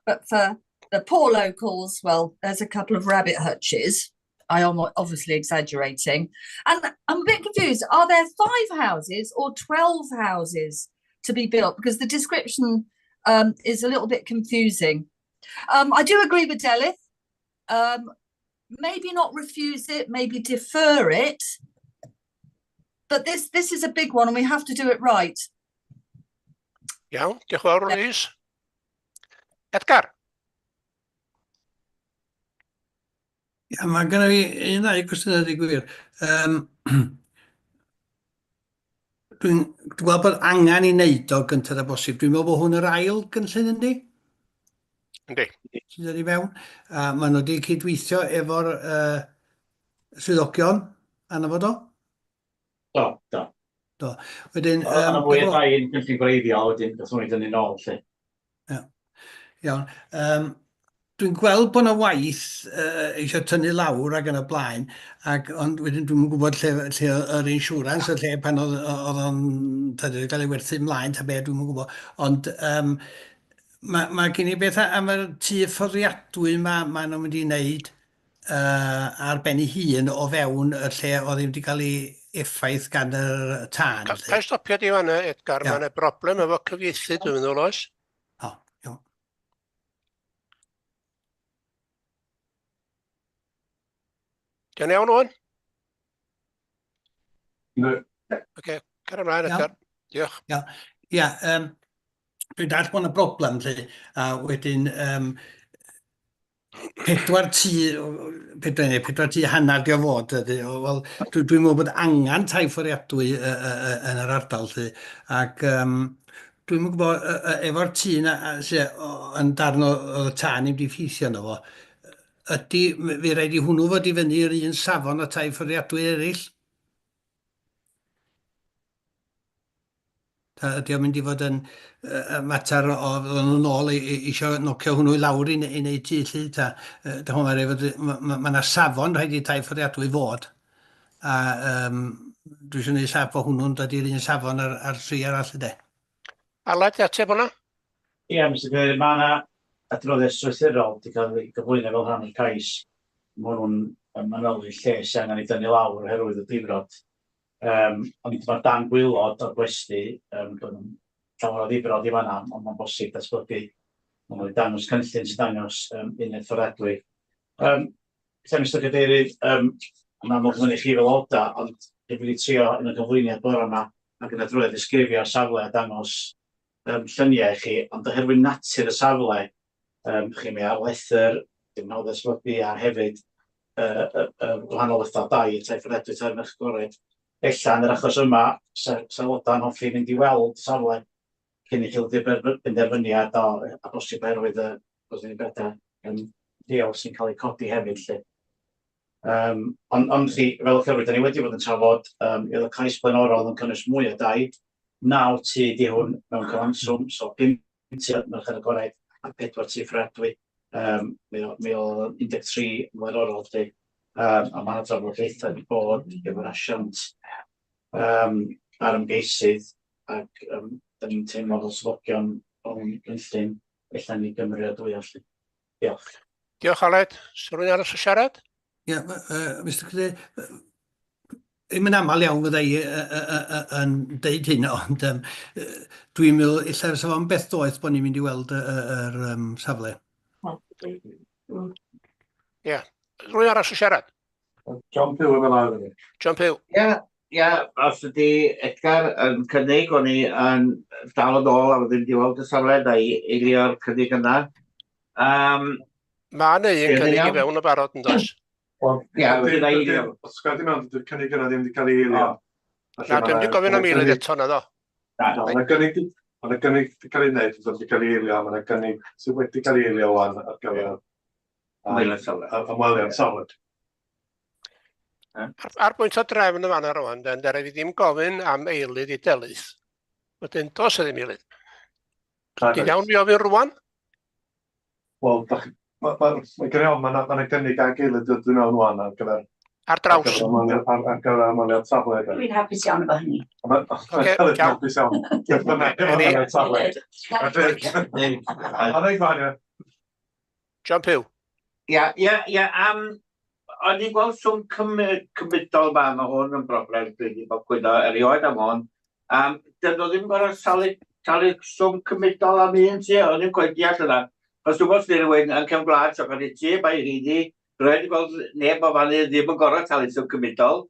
but for the poor locals, well, there's a couple of rabbit hutches. I am obviously exaggerating. And I'm a bit confused. Are there 5 houses or 12 houses to be built? Because the description is a little bit confusing. I do agree with Delyth. Maybe not refuse it, maybe defer it. But this is a big one and we have to do it right. Iawn, diolch yn fawr, Louise. Edgar. Ia, mae genna fi un ddau gwestiwn i gwir. Dwi'n gweld bod angen i wneud o gyntaf â bosib. Dwi'n meddwl bod hwn yr ail gynllun, yndi? Yndi. Sy'n dod i fewn. A maen nhw wedi cydweithio efo'r swyddogion, arno fo, do? Do, do. Do. Wedyn... Oedd yna fwy o dai yn gynllun gwreiddiol, wedyn gath nhw i dynnu nôl, lle. Ia. Iawn. Dwi'n gweld bod 'na waith yy eisiau tynnu lawr ac yn y blaen, ac ond wedyn dwi'm yn gwybod lle lle yr insurance y lle pan oedd oedd o'n ta wedi cael ei werthu ymlaen ta be, dwi'm yn gwybod. Ond yym ma' ma' gen i beth am y tŷ fforddiadwy 'ma maen nhw'n mynd i wneud yy ar ben ei hun o fewn y lle oedd ddim wedi cael ei effaith gan yr tân. Ca- Ga i stopio di fan'na, Edgar? Mae yna broblem efo cyfieithu, dwi'n meddwl, oes? O, iawn. Diolch iawn, Owen? Yndw. Oce, cer ymlaen, Edgar. Diolch. Ia, ia, um, dwi'n dall bod yna broblem, lle, a wedyn, um, pedwar tŷ, pedwar, neu pedwar tŷ hanner di o fod, ydy. Wel, dwi'n dwi meddwl bod angen tai fforiadwy uh, uh, yn yr ardal, lly. Ac um, dwi'n yn gwybod, uh, uh, efo'r tŷ yna sydd yn darn o, o tân i'm di ffeithio yno fo, ydy, fe rhaid i hwnnw fod i fyny i'r un safon o tai fforiadwy eraill? Ta ydy o'n mynd i fod yn uh, mater o fydden nhw'n ôl i, i, isio nocio hwnnw i lawr i, i wneud tŷ lly, ta uh, da hwnna rhaid fod, mae ma, ma 'na safon rhaid i tai fforddiadwy fod, a um, dwi eisiau gwneud saf bod hwnnw'n dod i'r un safon ar, ar tri arall yde. Aled, i ateb hwnna? Ie, Mr Cadeirydd, mae yna adroddiad strwythurol wedi cael ei gyflwyno fel rhan o'r cais. Mae hwnnw'n manylu lle sy'n angen ei dynnu lawr oherwydd y difrod. Yym, ond ma'r dan gwaelod o'r gwesty, yym, doedd 'na'm llawer o ddifrod i fan'na, ond mae'n bosib datblygu. Maen nhw wedi dangos cynllun sy'n dangos yym, uned fforddiadwy. Yym, felly, Mister Cadeirydd, yym, yn amlwg fyny chi fel aelodau, ond dwi wedi trio yn y gyflwyniad bore yma ac yn y drwy'r ddisgrifio'r safle a dangos yym, lluniau i chi, ond oherwydd natur y safle, yym, chi, mae ar lethr, dim hawdd esblygu, a hefyd yy y y gwahanol fathau o dai, tai fforddiadwy, tai merch agored. Ella yn yr achos yma, 'sa 'sa aelodau'n hoffi fynd i weld y safle cyn i chi ddod i benderfyniad o, a bosib oherwydd y gwrthwynebiadau yym lleol sy'n cael eu codi hefyd 'lly. Yym ond ond chi, fel y cyfrif, dan ni wedi bod yn trafod, yym oedd y cais blaenorol yn cynnwys mwy o dai, naw tŷ 'di hwn mewn cyfanswm, so pump tŷ merched agored a pedwar tŷ fforddiadwy. Yym mi o- mi oedd 13 yn flaenorol 'lly, yym a ma' 'na drafodaethau 'di bod efo'r asiant yym a'r ymgeisydd ac yym dan ni'n teimlo fel swyddogion o'n cynllun ella ni gymeradwyo 'lly. Diolch. Diolch Aled. Oes rhywun arall eisiau siarad? Ie, uh, Mr Cadeirydd, ddim yn aml iawn fydda i yn deud hyn, ond um, dwi'n meddwl ella fysa fo'n beth doeth bod ni'n mynd i weld yr um, safle. Ie. Yeah. Rwy'n arall yn siarad? John Pugh yn fel arfer. John Pugh. Ie, ie, os ydy Edgar yn cynnig, o'n i yn dal yn ôl a ddim wedi weld y safle, na i eilio'r cynnig yna. Um, Mae yna un cynnig i fewn y barod yn does? Wel, ia, wedyn na i... Os gael dim ond, dydy'r cynnig yna ddim wedi cael ei eilio. Na, dwi'm wedi gofyn am eilydd eto, naddo. Na, mae yna gynnig, mae yna gynnig wedi cael ei wneud, ond wedi cael ei eilio, mae yna gynnig sydd wedi cael ei eilio wan ar gyfer Ymweliad safle. Ymweliad safle. Ar, ar bwynt o drefn y fan rwan, den, dere fi ddim gofyn am eilydd i Delyth. Wedyn, does e ddim eilydd. Ti'n iawn fi ofyn rwan? Wel, dach chi... Ma' ma' ma' gen i ofn ma' 'na ma' 'na gynnig ag eilydd dod i mewn ŵan ar gyfer... Ar draws. Ar gyfer ymweliad ar ar gyfer ymweliad safle de. Dwi'n hapus iawn efo hynny. A ma' Ocê, Delyth yn iawn. hapus iawn. Beth bynnag ymweliad safle. Felly, a reit gwahaniaeth. John Pugh. Ia, ia, ia, am... O'n i'n gweld swm cymudol 'ma, ma' hwn yn broblem dwi 'di bod cwyno erioed am hwn. Yym, dydyn nhw ddim yn gorfod talu, talu swm cymudol am un tŷ, o'n i'n cweit deall hynna. Achos dwi'n gwybod os 'di rhywun yn cefn gwlad isio prynu tŷ, mae rheini, dwi 'rioed 'di gweld neb o fan hyn ddim yn gorfod talu swm cymudol.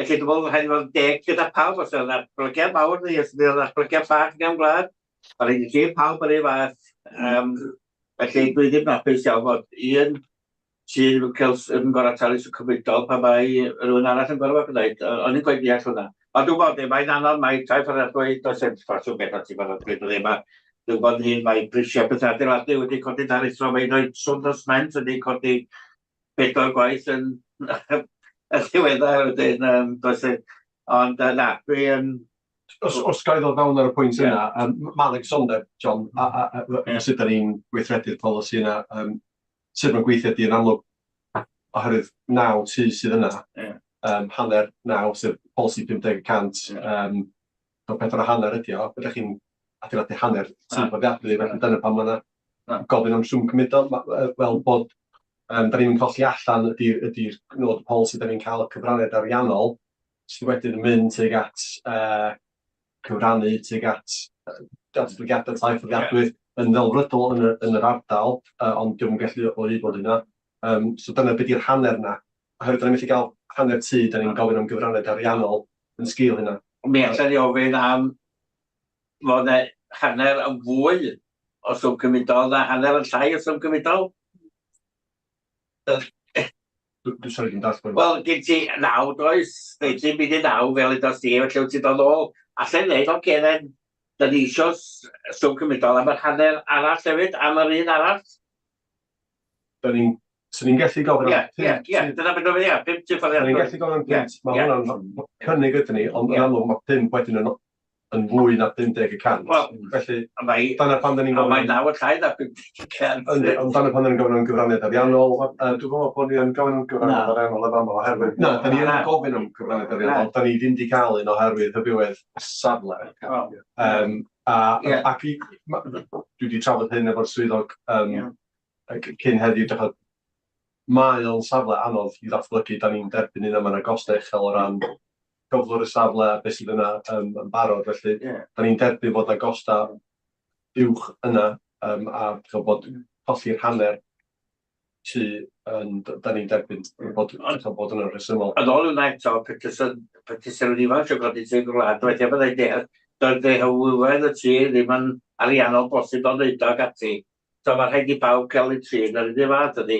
Felly dwi'n meddwl rhaid i fod yn deg gyda pawb, os yna ddatblygiad mawr neu os yna ddatblygiad bach yn gefn gwlad, ma' rhaid i trin pawb yr un fath. Yym, felly dwi ddim yn hapus iawn fod un sydd yn cael yn gorfod talu swm cymudol pan mae rhywun arall yn gorfod gwneud. O'n i'n cweit deall hwnna. Ond dwi'n gwybod, mae'n anodd, mae tai fforddiadwy, does dim ffasiwn beth ati fforddiadwy dyddie yma. Dwi'n gwybod yn hun, mae prisiau pethau adeiladu wedi codi'n aruthrol, mae hyd yn oed swm dros rhent wedi codi pedair gwaith yn yn ddiweddar wedyn, yym, does e, ond yy na, dwi yn... Os, os ga i ddod fewn ar y pwynt yna, yym, ma' 'na gysondeb, John, a, a, a, a, sut 'dan ni'n gweithredu'r polisi yna, yym, sut mae'n gweithio ydy yn amlwg, oherwydd 9 tŷ sydd yna, hanner 9, sef polisi 50 y cant, so 4.5 ydy o, ydych chi'n adeiladu hanner tŷ fforddiadwy, felly dyna pam mae yna gofyn am swm cymudol, fel bod da ni'n colli allan ydy'r ydy nod y polisi, da ni'n cael y cyfraniad ariannol sydd wedyn yn mynd tuag at cyfrannu tuag at datblygiadau tai fforddiadwy yn ddelfrydol yn yn yr ardal, ond dio'm yn gallu o hyd bod yna. So dyna be di'r hanner 'na. Oherwydd da ni'n methu gael hanner tŷ, da ni'n gofyn am gyfraniad ariannol yn sgil hynna. Mi allan ni ofyn am fod 'na hanner yn fwy o swm cymudol na hanner yn llai o swm cymudol. Dwi'n sori, dwi'n dallt. Wel, gen ti 9, does? Neu ti'n mynd i 9 fel udost ti, felly wyt ti'n dod nôl. Alla i ddeud, oce, okay, then, da ni isio swm cymudol am yr hanner arall hefyd, am yr un arall. Da ni'n... Swn i'n gallu gofyn am... Ie, ie, ie, dyna beth dwi'n ie, 5 tŷ fforddiadwy. Da ni'n gallu gofyn am 5, mae hwnna'n cynnig ydyn ni, ond yn amlwg mae 5 wedyn yn yn fwy na 50 y cant. Wel, felly, mae, dyna pan da ni'n gofyn... Mae 9 yn llai na 50 y cant. Yndi, ond dyna pan da ni'n gofyn am gyfraniad ariannol. Dwi'n meddwl bod ni yn gofyn am gyfraniad ariannol yn fama oherwydd... Na, da ni yn gofyn am gyfraniad ariannol, da ni ddim wedi cael un oherwydd hyfywedd safle. Um, a, yeah. Ac i, ma, dwi wedi trafod hyn efo'r swyddog um, yeah. cyn heddiw, dechrau, mae o'n safle anodd i ddatblygu, da ni'n derbyn hynna, mae yna gostau uchel o ran cyflwr y safle a beth sydd yna um, yn barod, felly yeah. da ni'n derbyn bod yna gostau uwch yna um, a bod colli'r hanner tŷ yn, da ni'n derbyn bod, bod yna'n rhesymol. Yn ôl yna eto, petysen rhywun ifanc eisiau codi tŷ gwlad, weithiau byddai deall, doedd ei hyfywedd y tŷ ddim yn ariannol bosib o wneud o ac ati. So mae rhaid i bawb gael eu trin yr un fath ydy.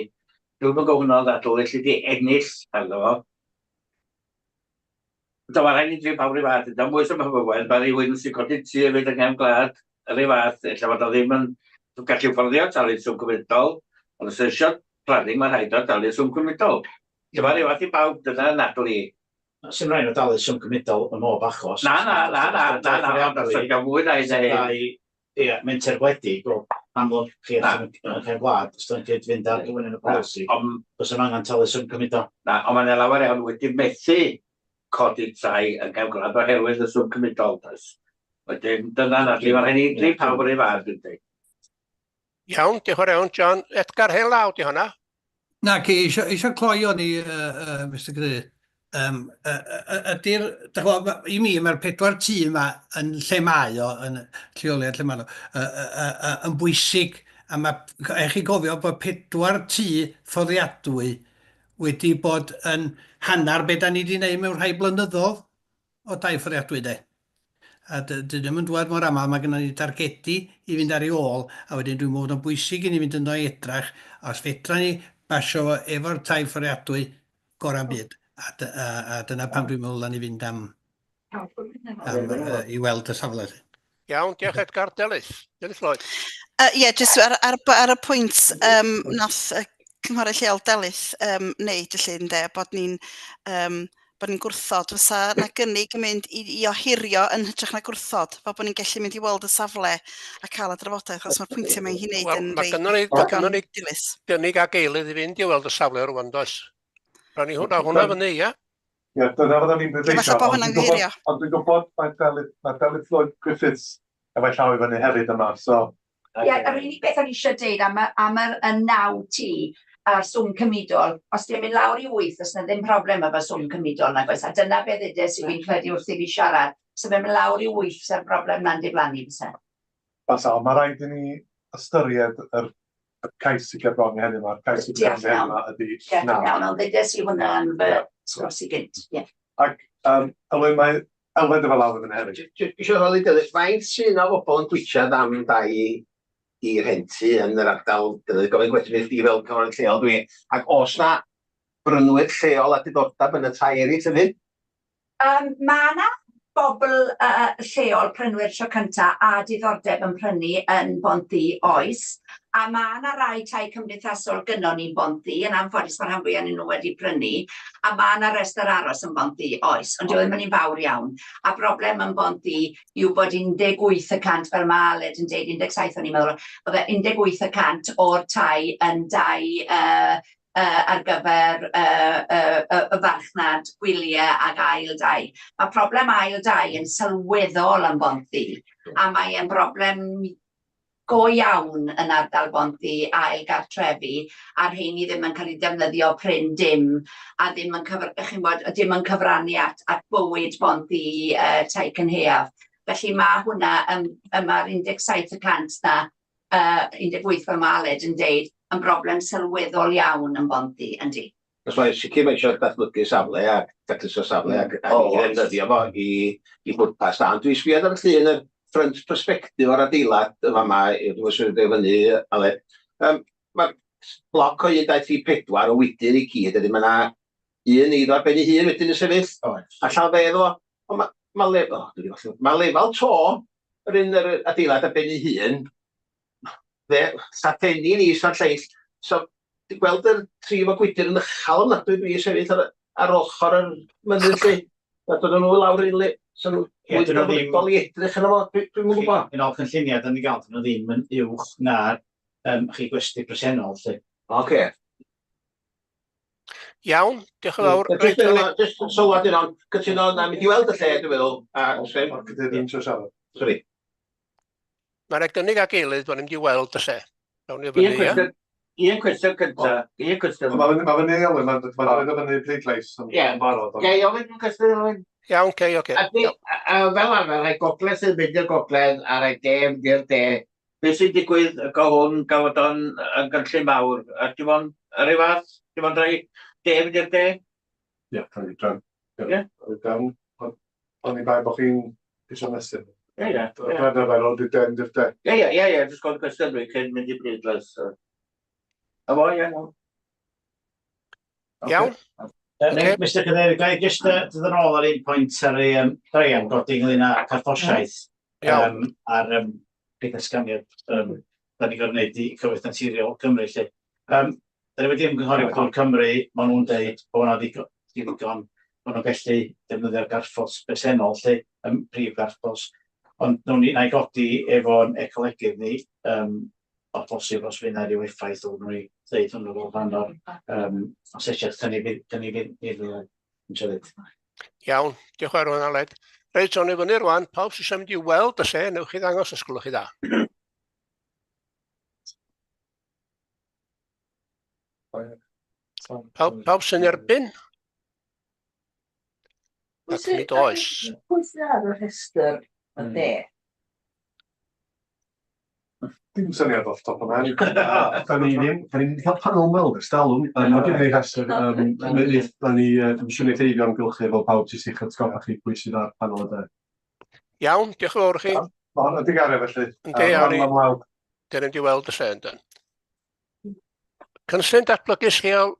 Dwi'm yn gwybod hwnna'n ddadl felly di ennill arno fo. Do, mae rhaid ni drin pawb 'run fath. Dim bwys am hyfywedd, mae rhywun sy'n codi tŷ hefyd yng nghefn gwlad yr un fath. Ella fod o ddim yn gallu fforddio talu swm cymunedol, ond os eisiau planning, mae rhaid o dalu swm cymunedol. Lle mae rhyw fath i bawb, dyna nadl i. Sy'n rhaid o dalu swm cymunedol ym mhob achos. Na, na, na, na, na, na, ond os ydych fwy na hyn a hyn. Ie, menter gwledig, wel, amlwg chi allan yn cefn gwlad, os dyn chi'n fynd ar gyfynnu y polisi, does yna angen talu swm cymudol. Na, ond mae yna lawer iawn wedi methu codi tai yn cefn gwlad oherwydd y swm cymudol, does. Wedyn, dyna na, lle mae rhaid i drin pawb yr un fath, dwi'n dweud. Iawn, diolch yn fawr iawn, John. Edgar, hen law di honna. Naci, eisiau, eisiau cloi o'n i, uh, uh, Mr Gry. Um, uh, uh, ydy'r, dych chi'bod, i mi, mae'r pedwar tŷ yma yn lle mae o, yn lleoliad lle mae o, uh, uh, uh, yn bwysig, a mae, rhaid chi gofio bod pedwar tŷ fforddiadwy wedi bod yn hanner be da ni wedi gwneud mewn rhai blynyddoedd o dai fforddiadwy de. A dyn nhw'm yn dŵad mor aml, mae gennym ni dargedi i fynd ar ei ôl, a wedyn dwi'n meddwl bod o'n bwysig i ni fynd yno i edrach, a os fedra ni basio fo efo'r tai fforddiadwy, gorau'n byd. A, a, a dyna pam dwi'n meddwl dylen ni fynd am, am uh, i weld y safle. Iawn, diolch Edgar. Delyth. Delyth Lloyd. Ie, uh, yeah, jyst ar, ar, ar y pwynt um, nath y cynghorydd lleol Delyth um, wneud y llun de, bod ni'n um, bod ni'n gwrthod, fysa 'na gynnig yn mynd i, i ohirio yn hytrach na gwrthod, fel bod ni'n gallu mynd i weld y safle a cael y drafodaeth, achos mae'r pwyntiau mae'n hi'n neud Wel, yn mae reit gynnon ni, mae digon gynnon ni dilys. gynnig ag eilydd i fynd i weld y safle rwan, does? Rhawn ni hwnna, hwnna fyny, ia? Ie, dyna fyddan ni'n Ie, pleidleisio, falle bod ond hwnna'n dwi'n gwybod, gohirio. ond dwi'n gwybod mae Delyth, mae Delyth Lloyd Griffiths efo'i llaw i fyny hefyd yma, so Ie, yr unig beth o'n i eisiau deud am y, am yr, y 9T a'r swm cymudol, os ti'n mynd lawr i 8, os na ddim problem efo swm cymudol nag oes, a dyna beth ddudes i fi'n credu wrth i fi siarad, so fe'n mynd lawr i 8, sa'r broblem na'n diflannu fyse. Fasa, ond mae rhaid i ni ystyried yr, y cais sydd ger bron i heddiw 'ma. A'r cais sydd ger bron i heddiw 'ma ydy Diolch yn iawn, ond ddudes i hwnna yn fy sgwrs i gynt, ie. Ac um, Elwyn, mae Elwyn efo lawr yn hefyd. Eisiau holi Delyth, faint sy'n o bobl yn gwitsiad am dai i rhentu yn yr ardal? Delyth, gofyn gwestiwn i chdi fel cynghorydd lleol dwi. Ac oes na brynwyr lleol a diddordeb yn y tai eraill hefyd? Um, mae yna bobl uh, lleol, prynwyr tro cynta a diddordeb yn prynu yn Bontddu oes. A ma' 'na rai tai cymdeithasol gynnon ni'n Bontddu, yn anffodus ma' rhan fwya o'nyn nhw wedi prynu, a ma' 'na restr aros yn Bontddu, oes, ond dyw e ddim yn un fawr iawn. A broblem yn Bontddu yw bod 18 y cant, fel ma' Aled yn deud, 17 o'n i'n meddwl, oedd e 18 y cant o'r tai yn dai yy yy ar gyfer yy yy y y farchnad gwyliau ag ail dai. Ma' problem ail dai yn sylweddol yn Bontddu, a mae e'n broblem go iawn yn ardal Bontddu, ail gartrefi, a rheini ddim yn cael eu defnyddio prin dim, a ddim yn cyfr- chi'n gwbod, dim yn cyfrannu at at bywyd Bontddu yy tai cynhaeaf. Felly ma' hwnna yn, yn ma'r 17 y cant 'na, yy 18 fel ma' Aled yn deud, yn broblem sylweddol iawn yn Bontddu, yndi. Os mae'n sicr mae eisiau datblygu safle a dacluso safle ac ac i ddefnyddio fo i i bwrpas da. Ond dwi'n sbio ar y llun yr front perspective o'r adeilad yn fama, dwi'n gwybod sy'n dod fyny, Aled. Um, Mae'r bloc o 1, 2, 3, 4 o wydyr i gyd, wedyn mae yna un eiddo ar ben ei hun wedyn yn sefyll. Oes. A llaw dde iddo fo. Ond mae ma lefel, oh, dwi wedi mae lefel to yr un yr adeilad ar ben ei hun, dde, llathenni'n is na'r lleill. So, ti'n gweld yr tri fo gwydr yn uchel ofnadwy dwi sefyll ar, ar ochr yr mynydd lle. A dod nhw lawr i le, so nhw Ie, mwy dyn nhw ddim- delfrydol i edrych yno fo, dwi- dwi'm yn gwybod. Yn ôl cynlluniau, da ni gael, dyn nhw ddim yn uwch na'r um, chi gwesty presennol, lle. Oce. Iawn, diolch yn fawr. Jyst Reit, awn ni- jyst sylwad yno, cytuno na mynd i weld y lle, dwi'n meddwl, a O'r cadeirydd yn trio siarad. Sori. Mae 'na gynnig ag eilydd bod ni'n mynd i weld y lle. Awn ni Un fyny, ia? cwestiwn, un cwestiwn cynta, un cwestiwn. Mae fyny, ma fyny Elwyn, mae'n ma dod o fyny pleidlais yn Ie. yn barod. ond- Ga i ofyn un cwestiwn Elwyn? Iawn, cei, oce. Ydy, a- a fel arfer, rhai gogledd sy'n mynd i'r gogledd a rhai de yn mynd i'r de. Be sy'n digwydd go hwn, gan fod o'n yn gynllun mawr? A dim ond yr un fath? Dim ond rhai de yn mynd i'r de? Ie, rhaid i drefn. Ie. Rhaid i drefn. Ond oni bai bod chi'n eisiau mesur. Ie, ie, ie. Dwi'n arferol, dwi den di'r de. Ie, ie, ie, ie, jyst gofyn cwestiwn dwi cyn mynd i bleidlais. A fo, ie, iawn. Iawn. Ocê. Mr Cadeirydd, ga i jyst yy dod yn ôl ar un pwynt ar ei um, Brian godi ynglyn â carthffosiaeth Iawn. um, a'r um, cyd-ddatganiad um, da ni'n gorfod wneud i Cyfoeth Naturiol Cymru. Lle. Um, da ni wedi ymgynghori efo Dŵr Cymru, maen nhw'n deud bod yna ddigon, digon bod nhw'n gallu defnyddio'r garthffos bresennol, lle, ym prif garthffos. Ond nawn ni, na i godi efo'n ecolegydd ni, um, o bosib os fydd 'na ryw effaith o nhw i ddeud hwnnw fel rhan o'r um, asesiad cynnig cynnig iddyn nhw yn siarad. Iawn, diolch yn fawr Aled. Reit, awn ni fyny rwan. Pawb sy'n eisiau mynd i weld y lle, newch chi ddangos os gwelwch chi dda. Pawb, pawb sy'n erbyn? Ac nid oes. Pwy sydd ar y rhestr y de? Dim syniad off top of my head. Da ni ddim, da ni wedi cael panel weld ers talwm. Mae gen i rhestr, yym, da ni, dwi'n siŵr wneith Eifion gylchu fel pawb jyst i'ch atgoffa chi pwy sydd ar panel y de. Iawn, diolch yn fawr i chi. Mae hwnna di gario felly. Yndi, awn ni. Dyn ni'n di weld y lle yndyn. Cynllun datblygu lleol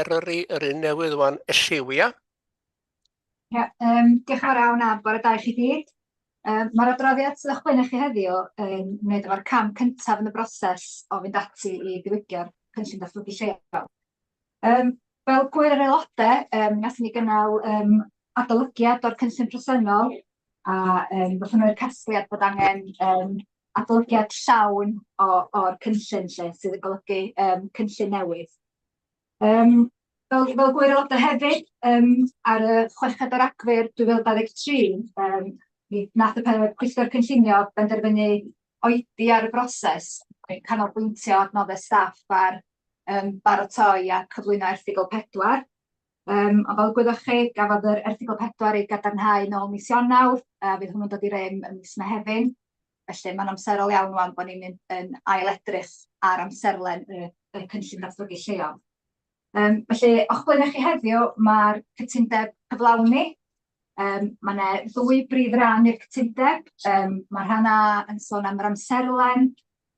Eryri, yr un newydd wan, Elliw, ia? Ia, um, diolch yn fawr iawn a bore da i chi gyd. Um, Mae'r adroddiad sydd o'ch blaen i chi heddiw yn wneud efo'r cam cyntaf yn y broses o fynd ati i ddiwygio'r cynllun datblygu lleol. Um, fel gwyr yr aelodau, um, nathon ni gynnal um, adolygiad o'r cynllun presennol a um, ddothon nhw i'r casgliad bod angen um, adolygiad llawn o, o'r cynllun lle, sydd yn golygu um, cynllun newydd. Yym fel fel gwyr aelodau hefyd, yym ar y chweched o Ragfyr 2023, yym mi nath y pe- pwyllgor cynllunio benderfynu oedi ar y broses, canolbwyntio adnoddau staff ar yym baratoi a cyflwyno erthygl pedwar. Yym ond fel y gwyddoch chi, gafodd yr erthygl pedwar ei gadarnhau nôl mis Ionawr, a fydd hwnnw'n dod i rym ym mis Mehefin. Felly mae'n amserol iawn ŵan bod ni'n mynd yn ail-edrych ar amserlen y, y cynllun datblygu lleol. Um, felly, o'ch blaenau chi heddiw, mae'r cytundeb cyflawni. Um, mae yna ddwy brif ran i'r cytundeb. Um, mae rhan A yn sôn am yr amserlen,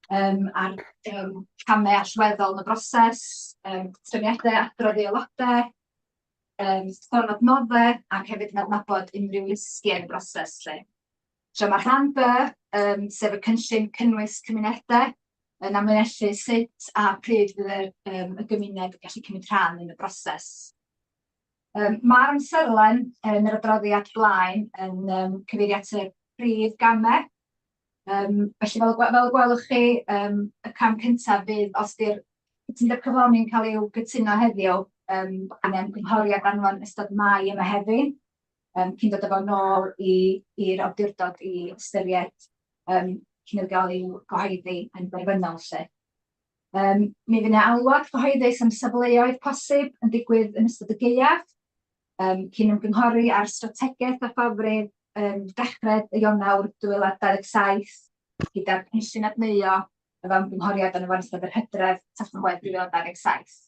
um, a'r um, camau allweddol yn y broses, um, trefniadau adrodd i aelodau, um, sôn adnoddau, ac hefyd yn adnabod unrhyw risgiau yn y broses. Lle. Tra mae rhan B, yym sef y cynllun cynnwys cymunedau, yn amlinellu sut a pryd fydd yr, yym, y gymuned yn gallu cymryd rhan yn y broses. Mae'r amserlen yn yr adroddiad blaen yn yym cyfeirio at y prif gamau. Felly fel y gwe- fel y gwelwch chi, y cam cyntaf fydd os 'di'r cytundeb cyflawni'n cael i'w gytuno heddiw, bod angen ymgynghoriad arno yn ystod Mai a Mehefin, cyn dod â fo nôl i i'r awdurdod i ystyried cyn iddo gael i'w gyhoeddi yn derfynol 'lly. Mi fydd 'na alwad gyhoeddus am safleoedd posib yn digwydd yn ystod y gaeaf, cyn ymgynghori ar strategaeth a ffafrir yn dechrau Ionawr 2027, gyda'r cynllun adneuo efo ymgynghoriad arno fo yn ystod yr hydref Tachwedd 2027.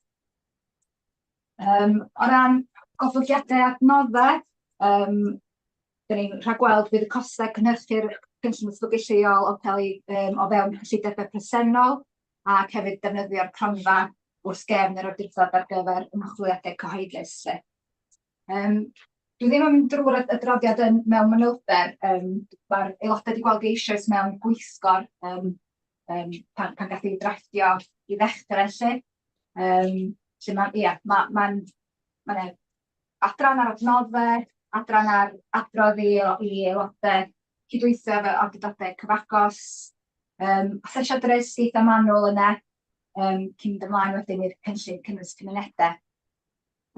O ran goblygiadau adnoddau, 'dan ni'n rhagweld bydd y costau cynhyrchu'r cynllun datblygu lleol yn cael eu yym o fewn cyllidebau presennol ac hefyd defnyddio'r cronfa wrth gefn yr awdurdod ar gyfer ymchwiliadau cyhoeddus 'lly. Yym dwi ddim yn mynd drwy'r adroddiad yn mewn manylder, yym ma'r aelodau wedi gweld eisoes mewn gweithgor yym yym pan pan gath ei drafftio i ddechrau 'lly. Yym lle ma' ia ma' ma'n ma' 'ne adran ar adnoddau, adran ar adrodd i i aelodau, cydweithio efo awdurdodau cyfagos, asesiad risg eitha manwl yna, cyn mynd ymlaen wedyn i'r cynllun cynnwys cymunedau.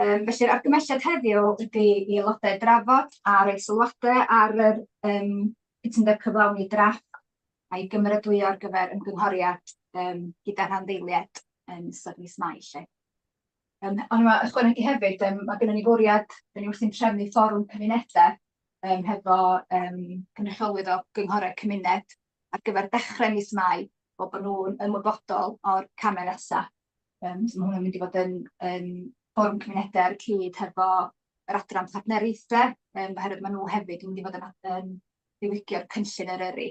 Felly'r argymhelliad heddiw ydy i aelodau drafod a rhoi sylwadau ar yr cytundeb cyflawni drafft a'i gymeradwyo ar gyfer ymgynghoriad gyda rhanddeiliaid yn ystod mis Mai 'lly. Ond ma' ychwanegu hefyd, ma' gynnon ni fwriad, dan ni wrthi'n trefnu fforwm cymunedau hefo cynrychiolwyr o gynghorau cymuned ar gyfer dechrau mis Mai, fel bod nhw'n ymwybodol o'r camau nesa. So ma' hwnna'n mynd i fod yn yn fforwm cymunedau ar y cyd hefo yr adran partneriaethau, oherwydd ma' nhw hefyd yn mynd i fod yn yn diwygio'r cynllun Eryri.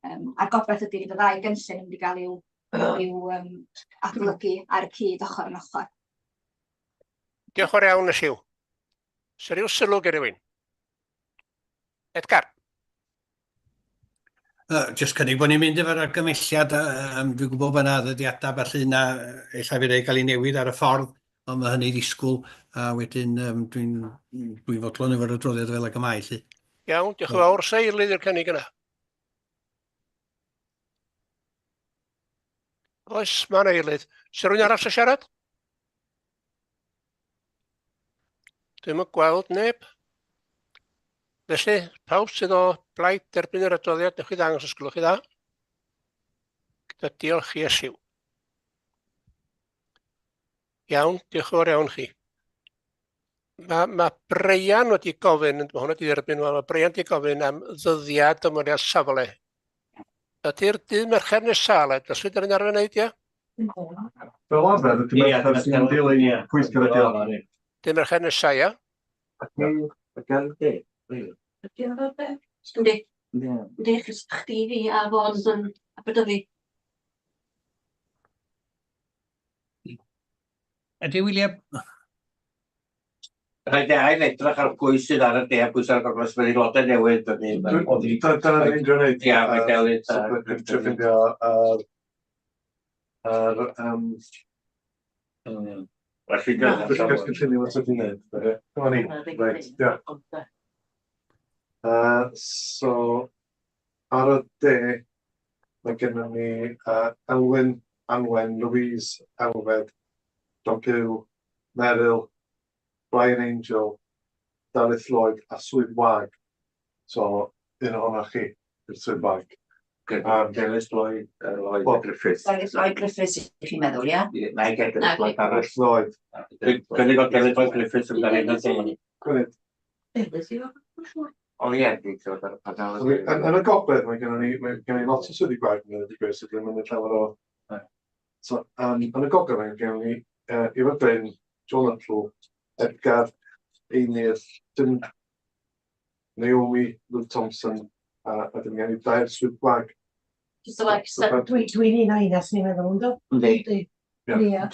A'r gobaith ydy fydd y ddau gynllun yn mynd i gael i'w i'w adolygu ar y cyd ochr yn ochr. Diolch yn fawr iawn, Elliw. Oes 'na ryw sylw gen rhywun? Edgar. Jyst cynnig bod ni'n mynd efo'r argymhelliad. Dwi'n gwybod bod yna ddyddiadau falle yna, ella fydd ei gael ei newid ar y ffordd, ond mae hynny ddisgwyl, a wedyn dwi'n dwi fodlon efo'r adroddiad fel ag y mae, 'lly. Iawn, diolch yn fawr. Oes 'na eilydd i'r cynnig yna? Oes, mae'n eilydd. Oes rhywun arall eisiau siarad? Dwi'm yn gweld neb. Felly, pawb sydd o blaid derbyn yr adroddiad, newch chi ddangos os gwelwch chi dda. Gyda diolch i Elliw. Iawn, diolch yn fawr iawn chi. Mae, mae Brian wedi gofyn, mae hwnna wedi derbyn, mae Brian wedi gofyn am ddyddiad ymweliad safle. Ydy'r dydd Mercher nesaf, Aled, felly dyn ni'n arfer wneud, ia? Fel arfer, y dydd Mercher sy'n dilyn pwyllgor ydi o. Dydd Mercher nesaf, ia? Ydy o'n fel be? Yndi. Yndi, achos chdi, fi a Fon yn Aberdyfi. Ydy William? Rhaid i ail edrych ar pwy sydd ar y de a pwy sydd ar y gogledd, mae'n aelodau newydd. Dyna ni'n drio neud. Ia, mae Delyth. Dwi'n trio ffindio yr... yr... Felly, Pwyllgor cynllunio wastad wedi wneud. Dyma ni. Reit, diolch. So, ar y de, mae gennym ni Elwyn, Anwen, Louise, Elfed, John Pugh, Meryl, Brian Angel, Delyth Lloyd a swydd wag. So, un ohonoch chi yw'r swydd wag. Delyth Lloyd, Lloyd Griffiths. Delyth Lloyd Griffiths i chi'n meddwl, ie? Na i gael Delyth Lloyd arall. Delyth Lloyd. Gynnig o Delyth Lloyd Griffiths yn gael ei ddod. Gwneud. Delyth yw o, O ie, dwi'n clywed ar y panel. Yn y gogledd mae gennym ni, mae gennym ni lot o swyddi gwag yn y gwir, sydd ddim yn llawer o... So, yn y gogledd mae gennym ni Iwan Glyn, Joan Nuttall, Edgar, Einir, dim Naomi, Luke Thompson, a wedyn mae gennym ni dair swydd gwag. Just like, dwi'n dwi un o heina, swn i'n meddwl, ynddo? Yndi. Ie.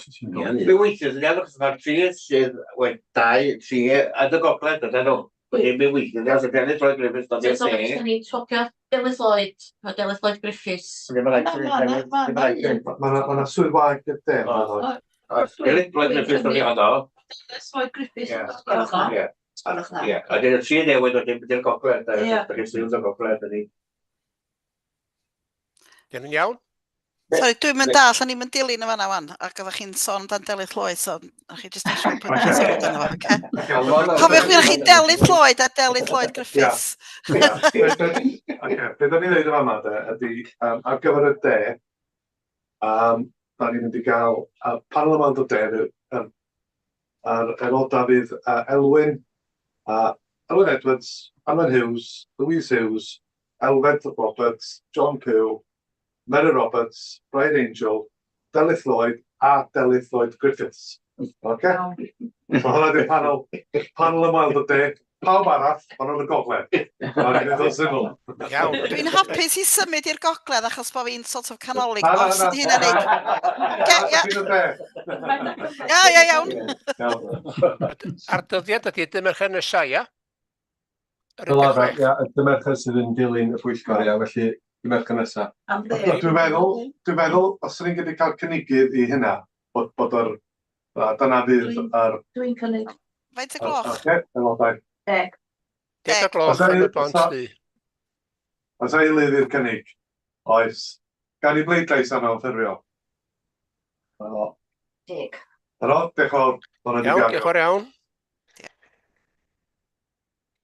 Dwi weithio, sy'n iawn, achos mae'r tri sydd, wel, dau, tri, yn y gogledd, ydyn nhw. Ddim yn weithio, os ydy Delyth Lloyd Griffiths dod i'r So, de. so, ni'n swapio Delyth Lloyd, a Delyth Lloyd Griffiths. Ddim yn rhaid. Ddim yn rhaid. Mae 'na swydd wag i'r de. Delyth Lloyd Griffiths dod i honno. Delyth Lloyd Griffiths. Ie. Gwelwch dda. Ie, a dyna'r tri newid wedyn bydd i'r gogledd, Ie. da chi'n sylw o'r gogledd, ydy. Dyn nhw'n iawn? Sori, dwi'n mynd dall, o'n i'm yn dilyn yn fan'na wan, ac oeddech chi'n sôn amdan Delyth Lloyd, so o'ch chi jyst yn siŵr pwy chi'n sôn amdano fo, oce? Cofiwch mi chi Delyth Lloyd a Delyth Lloyd Griffiths. Ie. Oce, be da ni'n neud yn fama de, ydy, ar gyfer y de, da ni'n mynd i gael y panel yma'n dod de, yr aelodau fydd Elwyn, Elwyn Edwards, Anwen Hughes, Louise Hughes, Elfed Roberts, John Pugh, Mary Roberts, Brian Angel, Delyth Lloyd a Delyth Lloyd Griffiths. Oce? So hwnna di'r panel, panel ymweld y de. Pawb arall, maen nhw'n y gogledd. Mae'n mynd o'n syml. Iawn. Dwi'n hapus i symud i'r gogledd achos bod fi'n sort of canolig. Na, na, Os na. ydy hynna'n neud. Ie, ie. Ti'n y de. Ia, ia, iawn. Iawn. A'r dyddiad ydy dy Mercher nesa, ia? Yr Fel arfer, 16. ia, y dy Mercher sydd yn dilyn y pwyllgor, ia, felly dy Mercher nesa. Dwi'n meddwl, dwi'n meddwl, os ydyn ni'n gallu cael cynigydd i hynna, bod, bod yr, dyna fydd yr... Dwi'n cynnig. Faint y gloch? Oce, aelodau. 10. 10 o gloch yn y Bont Ddu. Oes eilydd i'r cynnig? Oes. Gan i bleidlais arno yn ffurfiol? Dyna Deg. fo, diolch yn fawr. Hwnna 'di Iawn, gario. diolch yn fawr iawn.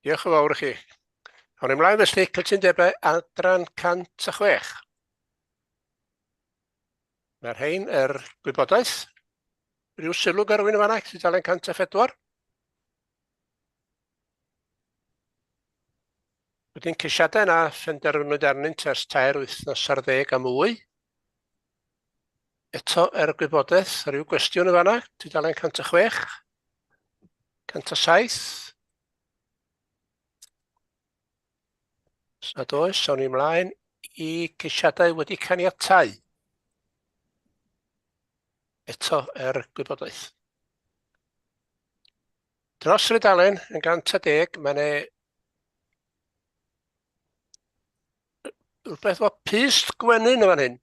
Diolch yn fawr i chi. Awn ni ymlaen felly, cytundebau adran 106. Mae'r rhain er gwybodaeth. Rhyw sylw gan rywun yn fanna, tudalen 104. Wedyn ceisiadau na phenderfynwyd arnynt ers tair wythnos ar ddeg a mwy. Eto er gwybodaeth, rhyw gwestiwn yn fanna, tudalen 106, 107. Os nad oes, awn ni ymlaen i ceisiadau wedi caniatáu. Eto er gwybodaeth. Dros yr dudalen yn 110, mae 'ne rhywbeth efo pyst gwenyn yn fan hyn.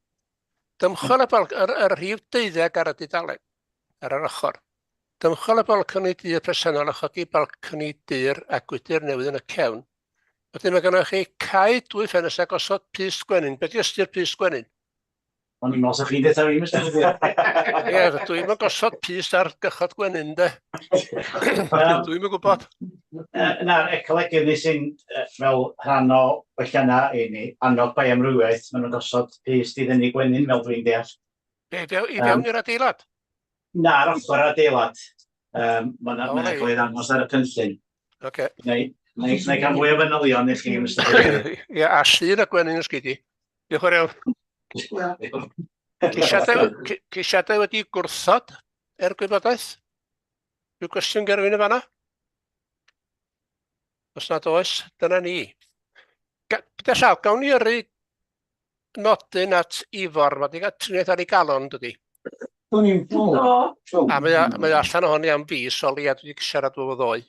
Dymchwel y bal- yr, yr rhif deuddeg ar y dudalen, ar yr ochr. Dymchwel y balcony dur presennol a chodi balcony dur a gwydr newydd yn y cefn. Wedyn mae gennych chi cau dwy ffenest a gosod pyst gwenyn. Be di ystyr pyst gwenyn? O'n i'n meddwl 'sa chi'n deutha fi, Mr Cadeirydd. Ie, dwi'm yn gosod pyst ar gychod gwenyn, de. Dwi'm yn gwybod. Na'r ecolegydd ni sy'n fel rhan o welliannau i ni annog bioamrywiaeth, maen nhw'n gosod pyst i ddenu gwenyn, fel dwi'n deall. Be, i fewn i'r adeilad? Na, ar ochr yr adeilad. Mae yna ma cael ei ddangos ar y cynllun. Oce. Neu, neu, neu cael mwy o fanylion i chi, Mr Cadeirydd. Ie, a llun y gwenyn os gei di. Diolch yn fawr iawn. Ceisiadau, ceisiadau wedi gwrthod er gwybodaeth? Rhyw gwestiwn gen rhywun yn fanna? Os nad oes, dyna ni. Gyda llaw, gawn ni yrru nodyn at Ifor, mae wedi cael triniaeth ar ei galon, dydy. Dwi'n i'n Do. A mae, mae o allan ohoni am fis, o leia dwi wedi siarad efo fo ddoe.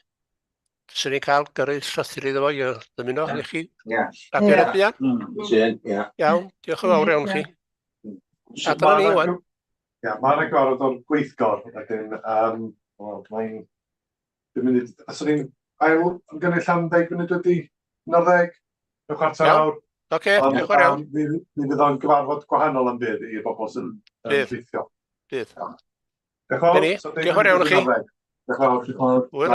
Swn i'n cael gyrru llythyr iddo fo i ddymuno i chi. Ie. Adfer y buan. Sy'n, ie. Iawn, diolch yn fawr iawn chi. A dyna ni wan. Ie, mae'n agorad o'r gweithgor, wedyn, wel, mae'n... Dwi'n mynd i... Os o'n i'n ail ymgynnull am 10 munud wedi 11, y chwarter awr. Oce, diolch yn fawr iawn. Mi, mi fydd o'n gyfarfod gwahanol am bydd i'r bobl sy'n Bydd. teithio. Bydd. Diolch yn fawr. Dyna ni. So, deg Diolch yn fawr iawn i chi. munud wedi 11. Diolch yn fawr. Hwyl.